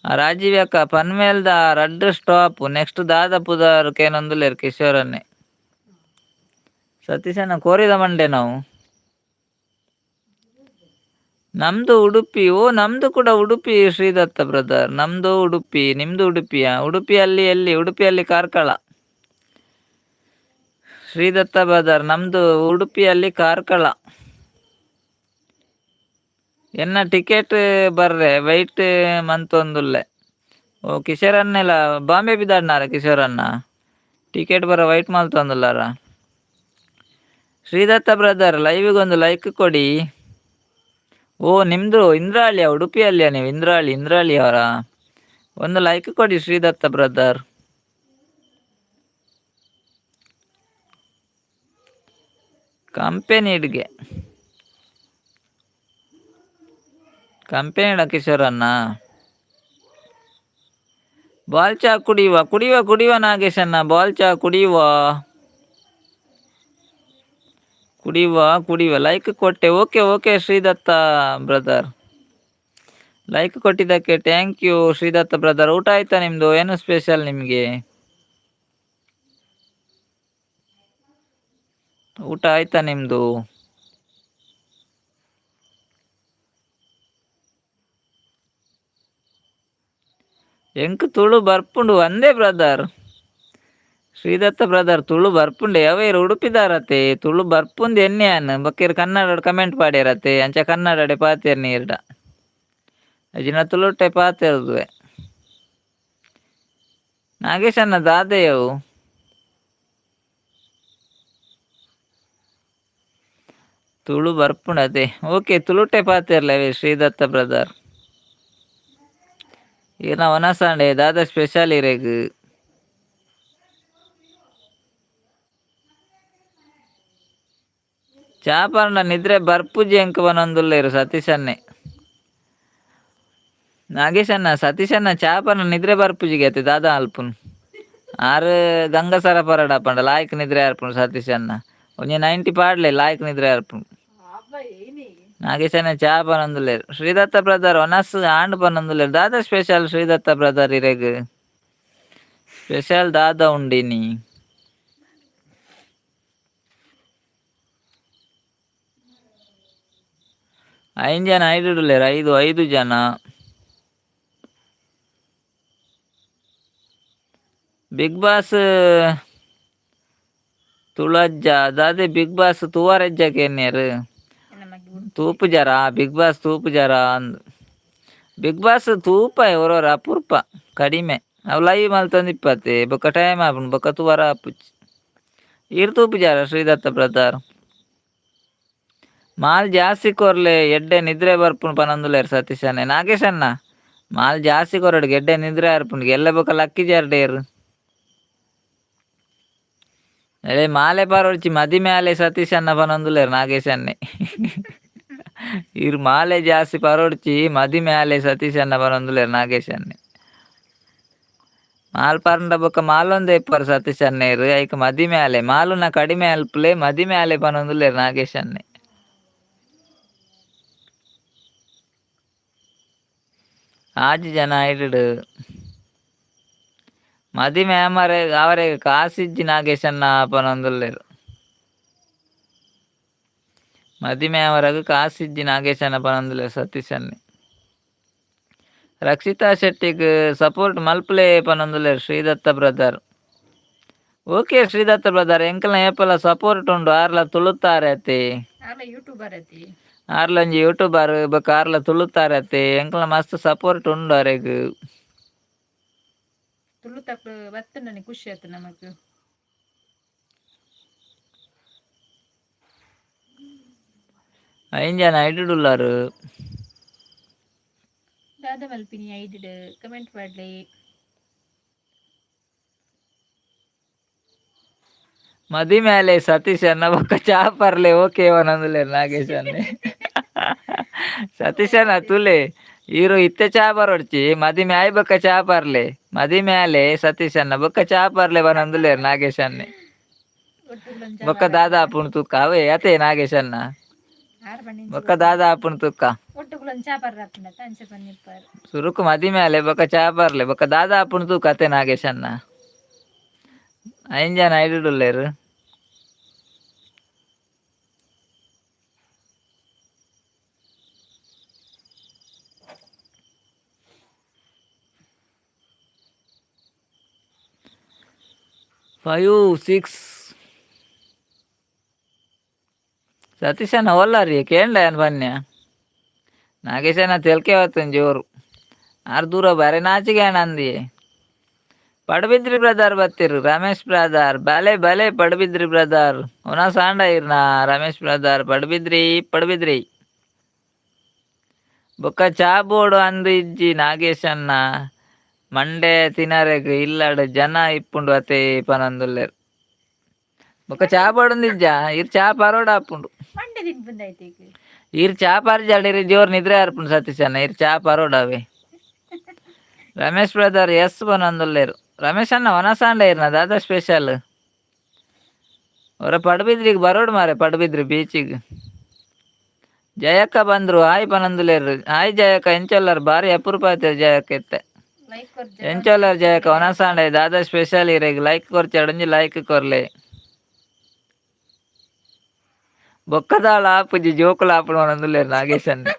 ರಾಜೀವ್ ಅಕ್ಕ ಪನ್ವೇಲ್ದ ರಡ್ಡ್ ಸ್ಟಾಪ್ ನೆಕ್ಸ್ಟ್ ದಾದ ಪುದಾರ್ ಕೇನೊಂದುಲ್ಲೆರ್ ಕಿಶೋರ್ ಅಣ್ಣೆ. ಸತೀಶಣ್ಣ ಕೋರಿದ ಮಂಡೆ ನಾವು. ನಮ್ದು ಉಡುಪಿ ಓ ನಮ್ದು ಕೂಡ ಉಡುಪಿ ಶ್ರೀದತ್ತ ಬ್ರದರ್ ನಮ್ದು ಉಡುಪಿ ನಿಮ್ದು ಉಡುಪಿಯಾ ಉಡುಪಿಯಲ್ಲಿ ಎಲ್ಲಿ ಉಡುಪಿಯಲ್ಲಿ ಕಾರ್ಕಳ. ಶ್ರೀದತ್ತ ಬ್ರದರ್ ನಮ್ದು ಉಡುಪಿಯಲ್ಲಿ ಕಾರ್ಕಳ. ಎನ್ನ ಟಿಕೆಟ್ ಬರ್ರೆ ವೈಟ್ ಮಂತೊಂದುಲ್ಲೆ ಓ ಕಿಶೋರ್ ಅಣ್ಣೆಲ ಬಾಂಬೆ ಬಿದಾಡ್ನಾರ ಕಿಶೋರ್ ಅಣ್ಣ ಟಿಕೆಟ್ ಬರ ವೈಟ್ ಮಲ್ತೊಂದುಲ್ಲಾರ. ಶ್ರೀದತ್ತ ಬ್ರದರ್ ಲೈವಿಗೆ ಒಂದು ಲೈಕ್ ಕೊಡಿ. ಓ ನಿಮ್ದು ಇಂದ್ರಾಳಿಯ ಉಡುಪಿಯಲ್ಲಿಯ ನೀವು ಇಂದ್ರಾಳಿ ಇಂದ್ರಾಳಿ ಅವರಾ ಒಂದು ಲೈಕ್ ಕೊಡಿ ಶ್ರೀದತ್ತ ಬ್ರದರ್. ಕಂಪೆನಿಡ್ಗೆ ಕಂಪೆನಿಡ ಕಿಶೋರಣ್ಣ. ಬಾಲ್ ಚಾ ಕುಡಿಯುವ ಕುಡಿಯುವ ಕುಡಿಯುವ ನಾಗೇಶಣ್ಣ ಬಾಲ್ ಚಾ ಕುಡಿಯುವ ಕುಡಿಯುವ ಕುಡಿಯುವ ಲೈಕ್ ಕೊಟ್ಟೆ okay okay Shridatta brother like ಕೊಟ್ಟಿದ್ದಕ್ಕೆ thank you Shridatta brother. ಊಟ ಆಯ್ತಾ ನಿಮ್ಮದು ಏನು ಸ್ಪೆಷಲ್ ನಿಮಗೆ ಊಟ ಆಯ್ತಾ ನಿಮ್ಮದು ಎಂಕ್ ತುಳು ಬರ್ಪುಂಡು ಒಂದೇ ಬ್ರದರ್ ಶ್ರೀದತ್ತ ಬ್ರದರ್ ತುಳು ಬರ್ಪುಂಡೆ ಅವೇರು ಉಡುಪಿದಾರತೆ ತುಳು ಬರ್ಪುಂದು ಎನ್ನೆ ಅನ್ ಬೊಕ್ಕೇರ್ ಕನ್ನಡ ಕಮೆಂಟ್ ಪಾಡ್ಯರತೆ ಅಂಚ ಕನ್ನಡಡೆ ಪಾತೆರ್ ನೀರ್ಡ ಅಜಿನ ತುಳುಟೆ ಪಾತೆರ್ದುವೆ ನಾಗೇಶಣ್ಣ ದಾದೆಯವು ತುಳು ಬರ್ಪುಂಡತೆ ಓಕೆ ತುಳುಟೆ ಪಾತೆರ್ಲವೆ ಶ್ರೀದತ್ತ ಬ್ರದರ್. ಈರ್ನ ವನಸಾಂಡೆ ದಾದ ಸ್ಪೆಷಲ್ ಇರೆಗ್. ಚಾ ಪರ್ಂಡ ನಿದ್ರೆ ಬರ್ಪುಜಿ ಎಂಕ್ ಪನೊಂದುಲ್ಲೆರ್ ಸತೀಶನ್ನೇ. ನಾಗೇಶಣ್ಣ ಸತೀಶಣ್ಣ ಚಾ ಪರ್ಂಡ ನಿದ್ರೆ ಬರ್ಪುಜಿಗೆ ಅತ್ತೆ ದಾದ ಅಲ್ಪುನ್ ಆರ್ ಗಂಗಸರ ಪರಡ ಪಂಡ ಲಾಯ್ಕ್ ನಿದ್ರೆ ಆರ್ಪುಂಡು ಸತೀಶಣ್ಣ ಒಂಜಿ 90 ಪಾಡ್ಲೆ ಲಾಯ್ಕ್ ನಿದ್ರೆ ಆರ್ಪುಂಡು. ನಾಗೇಶಣ್ಣ ಚಾ ಪನೊಂದುಲ್ಲೆರ್ ಶ್ರೀದತ್ತ ಬ್ರದರ್ ಒನಸ್ ಆಂಡ್ ಪನೊಂದುಲ್ಲೆರ್ ದಾದ ಸ್ಪೆಷಲ್ ಶ್ರೀದತ್ತ ಬ್ರದರ್ ಇರೆಗ್ ಸ್ಪೆಷಲ್ ದಾದ ಉಂಡಿನಿ. ಐನ್ ಜನ ಐಡುಲ್ಲೇರ್, ಐದು ಐದು ಜನ. ಬಿಗ್ ಬಾಸ್ ತುಳಜ್ಜ ದಾದೆ? ಬಿಗ್ ಬಾಸ್ ತೂವರೆಜ್ಜ ಕೇನ್ಯರ್. ತೂಪುಜಾರ ಬಿಗ್ ಬಾಸ್? ತೂಪುಜಾರ ಅಂದ್. ಬಿಗ್ ಬಾಸ್ ತೂಪ ಒರೋರ ಅಪರೂಪ, ಕಡಿಮೆ. ಅವು ಲೈವ್ ಮಲ್ತೊಂದಿಪ್ಪತ್ತೆ, ಬೊಕ್ಕ ಟೈಮ್ ಆಪುಂಡು, ಬೊಕ್ಕ ತೂವರ ಆಪುಜಿ. ಈರ್ ತೂಪುಜಾರ ಶ್ರೀದತ್ತ ಬ್ರದರ್? ಮಾಲ್ ಜಾಸ್ತಿ ಕೊರ್ಲೆ, ಎಡ್ಡೆ ನಿದ್ರೆ ಬರ್ಪುಂಡು ಪನೊಂದುಲ್ಲೆರ್ ಸತೀಶ್ ಅಣ್ಣೆ. ನಾಗೇಶ್ ಅಣ್ಣ, ಮಾಲ್ ಜಾಸ್ತಿ ಕೊರಡು, ಎಡ್ಡೆ ನಿದ್ರೆ ಆರ್ಪುಂಡು. ಎಲ್ಲೆ ಬೊಕ್ಕ ಲಕ್ಕಿ ಜಾರ್ಡೇರು. ಅರೆ ಮಾಲೆ ಪರೊಡ್ಚಿ, ಮದಿಮೆ ಆಲೆ ಸತೀಶ್ ಅಣ್ಣ ಪನೊಂದುಲ್ಲೆರ್ ನಾಗೇಶ್ ಅಣ್ಣೆ. ಈರ್ ಮಾಲೆ ಜಾಸ್ತಿ ಪರೊಡ್ಚಿ, ಮದಿಮೆ ಆಲೆ ಸತೀಶ್ ಅಣ್ಣ ಪನೊಂದುಲ್ಲೆರ್ ನಾಗೇಶ್ ಅಣ್ಣೆ. ಮಾಲ್ ಪರಂಡ ಬೊಕ್ಕ ಮಾಲೊಂದೇ ಇಪ್ಪರ್ ಸತೀಶ್ ಅಣ್ಣೆರ್. ಐಕ್ ಮದಿಮೆ ಆಲೆ, ಮಾಲುನ ಕಡಿಮೆ ಅಲ್ಪುಲೆ, ಮದಿಮೆ ಆಲೆ ಪನೊಂದುಲ್ಲೆರ್ ನಾಗೇಶ್ ಅಣ್ಣೆ. ಆಜಿ ಜನ ಐಡ್. ಮದಿಮೆ ಆಮರೆ ಅವರೆಗ್ ಕಾಸಿಜ್ಜಿ ನಾಗೇಶ್ ಅಣ್ಣ ಪನೊಂದುಲ್ಲೆರ್. ಮದಿಮೆ ಆವರೆಗ್ ಕಾಸಿಜ್ಜಿ ನಾಗೇಶ್ ಅಣ್ಣ ಪನೊಂದುಲ್ಲೆರ್ ಸತೀಶ್ ಅಣ್ಣೆ. ರಕ್ಷಿತಾ ಶೆಟ್ಟಿಗ್ ಸಪೋರ್ಟ್ ಮಲ್ಪುಲೆ ಪನೊಂದುಲ್ಲೆರ್ Sridatta brother. Okay Sridatta brother, ಎಂಕಲ್ನ ಏಪಲ ಸಪೋರ್ಟ್ ಉಂಡು. ಆರ್ಲ ತುಳುತ್ತಾರೆ ಅತ್ತೆ. ಆರ್ಲ ಯೂಟ್ಯೂಬರ್ ಅತಿ. ಆರ್ಲ ಒಂಜಿ ಯೂಟ್ಯೂಬರ್, ಬೊಕ್ಕ ಆರ್ಲ ತುಳುತ್ತಾರೆ ಅತ್ತೆ. ಎಂಕಲ್ನ ಮಸ್ತ್ ಸಪೋರ್ಟ್ ಉಂಡು ಅರೆಗ್. ತುಳು ತಕ್ಳು ಬತ್ತಂಡನೆ ಖುಷಿ ಆಯ್ತು ನಮಕ್. ಐನ್ ಜನ ಐಡುಡುಲ್ಲಾರು. ದಾದ ಮಲ್ಪಿನಿ ಐಡಿಡ್? ಕಮೆಂಟ್ ಮಾಡ್ಲಿ. ಮದಿಮೆ ಆಲೆ ಸತೀಶ್ ಅಣ್ಣ, ಬೊಕ್ಕ ಚಾ ಪರ್ಲೆ. ಓಕೆ ಪನೊಂದುಲ್ಲೆರ್ ನಾಗೇಶ್ ಅಣ್ಣೆ. ಸತೀಶ್ ಅಣ್ಣ ತೂಲೆ, ಈರು ಇತ್ತೆ ಚಾ ಪರೊಡ್ಚಿ, ಮದಿಮೆ ಆಯ್ ಬೊಕ್ಕ ಚಾ ಪರ್ಲೆ. ಮದಿಮೆ ಆಲೆ ಸತೀಶ್ ಅಣ್ಣ, ಬೊಕ್ಕ ಚಾ ಪರ್ಲೆ ಪನೊಂದುಲ್ಲೆರ್ ನಾಗೇಶ್ ಅಣ್ಣೆ. ಬೊಕ್ಕ ದಾದ ಆಪುಂಡು ತೂಕ ಅವೇ ಅತೆ ನಾಗೇಶ್ ಅಣ್ಣ. ಆರ್ ಬಣ್ಣಿ. ಬೊಕ್ಕ ದಾದ ಆಪುಂಡು ತೂಕ. ಒಟ್ಟುಗುಲೊಂದು ಚಾ ಪರ್ರ ಆಪುಂಡತ್ತ, ಅಂಚ ಪನ್ನಿಪ್ಪಾರು. ಸುರುಕು ಮದಿಮೆ ಆಲೆ, ಬೊಕ್ಕ ಚಾ ಪರ್ಲೆ. ಬೊಕ್ಕ ದಾದ ಆಪುಂಡು ತೂಕ ಅತೆ ನಾಗೇಶ್ ಅಣ್ಣ. ಐನ್ ಜನ ಐಡುಲ್ಲೆರ್. Five six. ಸತೀಶಣ್ಣ ಓಲಾರಿ ಕೇಂಡ ಏನ್ ಬನ್ಯ? ನಾಗೇಶಣ್ಣ ತೆಲ್ಕೆ ಬತ್ತುಂಡು ಜೋರು. ಆರ್ ದೂರ ಬಾರಿ ನಾಚಿಗೆ ಅಂದಿ. ಪಡುಬಿದ್ರಿ ಬ್ರದರ್ ಬತ್ತಿರು. ರಮೇಶ್ ಬ್ರದರ್, ಬಲೆ ಬಲೆ ಪಡುಬಿದ್ರಿ ಬ್ರದರ್. ಒನ ಸಾಂಡ ಇರ್ನ ರಮೇಶ್ ಬ್ರದರ್? ಪಡುಬಿದ್ರಿ ಪಡುಬಿದ್ರಿ. ಬೊಕ್ಕ ಚಾ ಬೋಡು ಅಂದು ಇಜ್ಜಿ ನಾಗೇಶಣ್ಣ, ಮಂಡೆ ತಿನರೆಗ್ ಇಲ್ಲಡ್ ಜನ ಇಪ್ಪುಂಡು ಅತೆ ಪನೊಂದುಲ್ಲೆರ್. ಬೊಕ್ಕ ಚಾ ಬೋಡೊಂದಿಜ್ಜ? ಇರ್ ಚಾ ಪರೋಡ ಆಪುಂಡು. ಮಂಡೆ ತಿನ್ಪುಂದಾಯ್ತು ಈಗ. ಇರ್ ಚಾ ಪರ್ಜಾಡ್ ಇರ್ ಜೋರ್ ನಿದ್ರೆ ಆರ್ಪುಂಡು ಸತೀಶಣ್ಣ. ಇರ್ ಚಾ ಪರೋಡವೆ. ರಮೇಶ್ ಬ್ರದರ್ ಎಸ್ ಪನೊಂದುಲ್ಲೆರ್. ರಮೇಶ್ ಅಣ್ಣ, ವನಸಾಂಡ ಇರ್ನ ದಾದಾ ಸ್ಪೆಷಲ್? ಹೊರ ಪಡುಬಿದ್ರಿಗೆ ಬರೋಡು ಮಾರೆ, ಪಡುಬಿದ್ರಿ ಬೀಚಿಗ್. ಜಯಕ್ಕ ಬಂದ್ರು, ಹಾಯ್ ಪನೊಂದುಲ್ಲೆರ್. ಹಾಯ್ ಜಯಕ್ಕ, ಎಂಚೊಲ್ಲರ್? ಬಾರಿ ಅಪರೂಪ ಆಯ್ತು ಜಯಕ್ಕ ಇತ್ತೆ. ಲೈಕ್ ಕೊರ್ಜ. ಎಂಚೊಲ್ಲರ್ ಜಯಕ್ಕ? ವನಸಾಂಡ ದಾದಾ ಸ್ಪೆಷಲ್ ಇರೆಗ್? ಲೈಕ್ ಕೊರ್ಚಾಡ್, ಒಂಜಿ ಲೈಕ್ ಕೊರ್ಲೆ. ಬೊಕ್ಕದಾಳ ಆಪುಜಿ, ಜೋಕುಲು ಆಪುಂಡು ಪನೊಂದುಲ್ಲೆರ್ ನಾಗೇಶ್ ಅಣ್ಣೆ.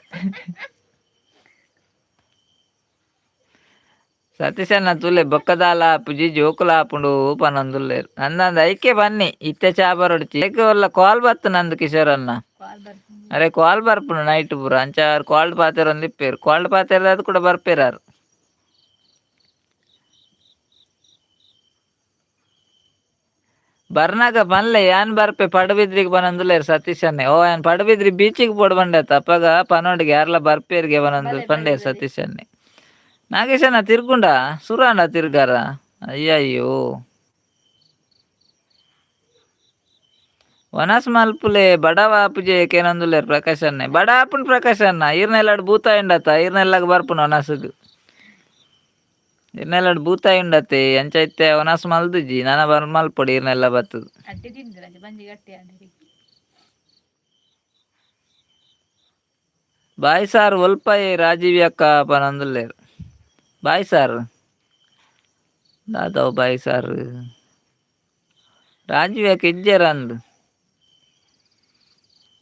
ಸತೀಶಣ್ಣ ತೂಲೆ, ಬೊಕ್ಕದಾಲ ಆಪುಜಿ, ಜೋಕುಲು ಆಪುಂಡು ಪನೊಂದುಲ್ಲೆರ್. ಅಂದಂದ ಐಕೆ ಬನ್ನಿ, ಇತ್ತೆ ಚಾ ಬರೊಡ್ಚಿ. ಐಕೆ ಒಲ್ಲ ಕಾಲ್ ಬತ್ತು ನಂದು ಕಿಶೋರ್ ಅಣ್ಣ. ಕಾಲ್ ಬರ್ಪುಂಡು. ಅರೆ ಕಾಲ್ ಬರ್ಪುಂಡು ನೈಟ್ ಪೂರ. ಅಂಚ ಆರ್ ಕಾಲ್ಡ್ ಪಾತೆರೊಂದು ಇಪ್ಪೆರ್. ಕಾಲ್ಡ್ ಪಾತೆರ ಅದು ಕೂಡ ಬರ್ಪೇರ್ ಆರ್. ಬರ್ನಾಗ ಪನ್ಲೆ, ಯಾನ್ ಬರ್ಪೆ ಪಡುಬಿದ್ರಿಗೆ ಪನೊಂದುಲ್ಲೆರ್ ಸತೀಶ್ ಅಣ್ಣೆ. ಓ ಯಾನ್ ಪಡುಬಿದ್ರಿ ಬೀಚಿಗೆ ಪೋಡು ಬಂಡತ್ತ, ಅಪಗ ಪನೊಡಿಗೆ ಯಾರ್ಲ ಬರ್ಪೇರ್ಗೆ ಪನೊಂದು. ಬಲೆ, ಬಲೆ, ಪಂಡೇರ್. ಬಲೆ. ಸತೀಶ್ ಅಣ್ಣೆ. ನಾಗೇಶಣ್ಣ ತಿರ್ಗುಂಡ ಸುರಾಂಡ ತಿರ್ಗಾರ? ಅಯ್ಯಯ್ಯೋ. ವನಸ್ ಮಲ್ಪುಲೆ, ಬಡವ ಆಪುಜೆ ಕೇನೊಂದುಲ್ಲೆರ್ ಪ್ರಕಾಶ್ ಅಣ್ಣೆ. ಬಡ ಆಪುಂಡು ಪ್ರಕಾಶ್ ಅಣ್ಣ. ಈರ್ನೆಲ್ಲಾಡ್ ಬೂತಾಯಿ ಉಂಡತ್ತ, ಈರ್ನೆಲ್ಲಾಗ ಬರ್ಪುಂಡು ವನಸುಗು. ಈರ್ನೆಲ್ಲಾಡ್ ಬೂತಾಯಿ ಉಂಡತ್ತೆ, ಅಂಚ ಇತ್ತೆ ವನಸ್ ಮಲ್ದುಜಿ. ನನ ಬರ್ ಮಲ್ಪೊಡು ಈರ್ನೆಲ್ಲ ಬತ್ತದು. ಅಡ್ಡೆ ತಿಂದಿರ ಬಂಜಿ ಗಟ್ಟಿ ಆಂಡ್. ಬಾಯ್ ಸಾರ್ ಒಲ್ಪಾಯಿ ರಾಜೀವಿ ಅಕ್ಕ ಪನೊಂದುಲ್ಲೆರ್. ಬಾಯ್ ಸಾರ್ ದಾದವ್? ಬಾಯ್ ಸಾರ್ ರಾಜೀವಿ ಅಕ್ಕ ಇಜ್ಜೆರ್ ಅಂದ್.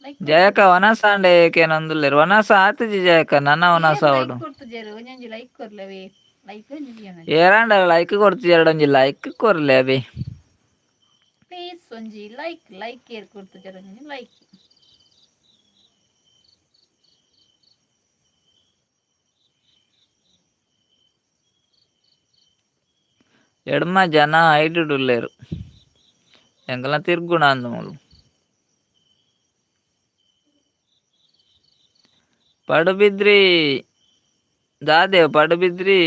ಲೈಕ್. ಜಯಕ ವನಸಾಂಡೆ ಏಕೇನೊಂದುಲ್ಲೆರ್ ವನಸ ಆತಿಜಿ ಜಯಕ ನನ ವನಸ ಅವಡು. ಕೊರ್ತುಜೆರ್, ಒಂಜೊಂಜಿ ಲೈಕ್ ಕೊರ್ಲವೇ, ಲೈಕ್ ಒಂಜಿ. ಏರಾಂಡ ಲೈಕ್ ಕೊಡ್ತು, ಎರಡೊಂಜಿ ಲೈಕ್ ಕೊರ್ಲೆ ಅಬಿ. ಪ್ಲೀಸ್, ಒಂಜಿ ಲೈಕ್, ಲೈಕ್ ಏರ್ ಕೊರ್ತುಜೆರ್, ಒಂಜಿ ಲೈಕ್. ಎಡ್ಮ ಜನ ಐಡುಡುಲ್ಲೆರ್, ಎಂಕಲ್ನ ತಿರ್ಗುಣ ಅಂದ್ ಮೂಲು. ಪಡುಬಿದ್ರಿ ದಾದೇವ್ ಪಡುಬಿದ್ರಿ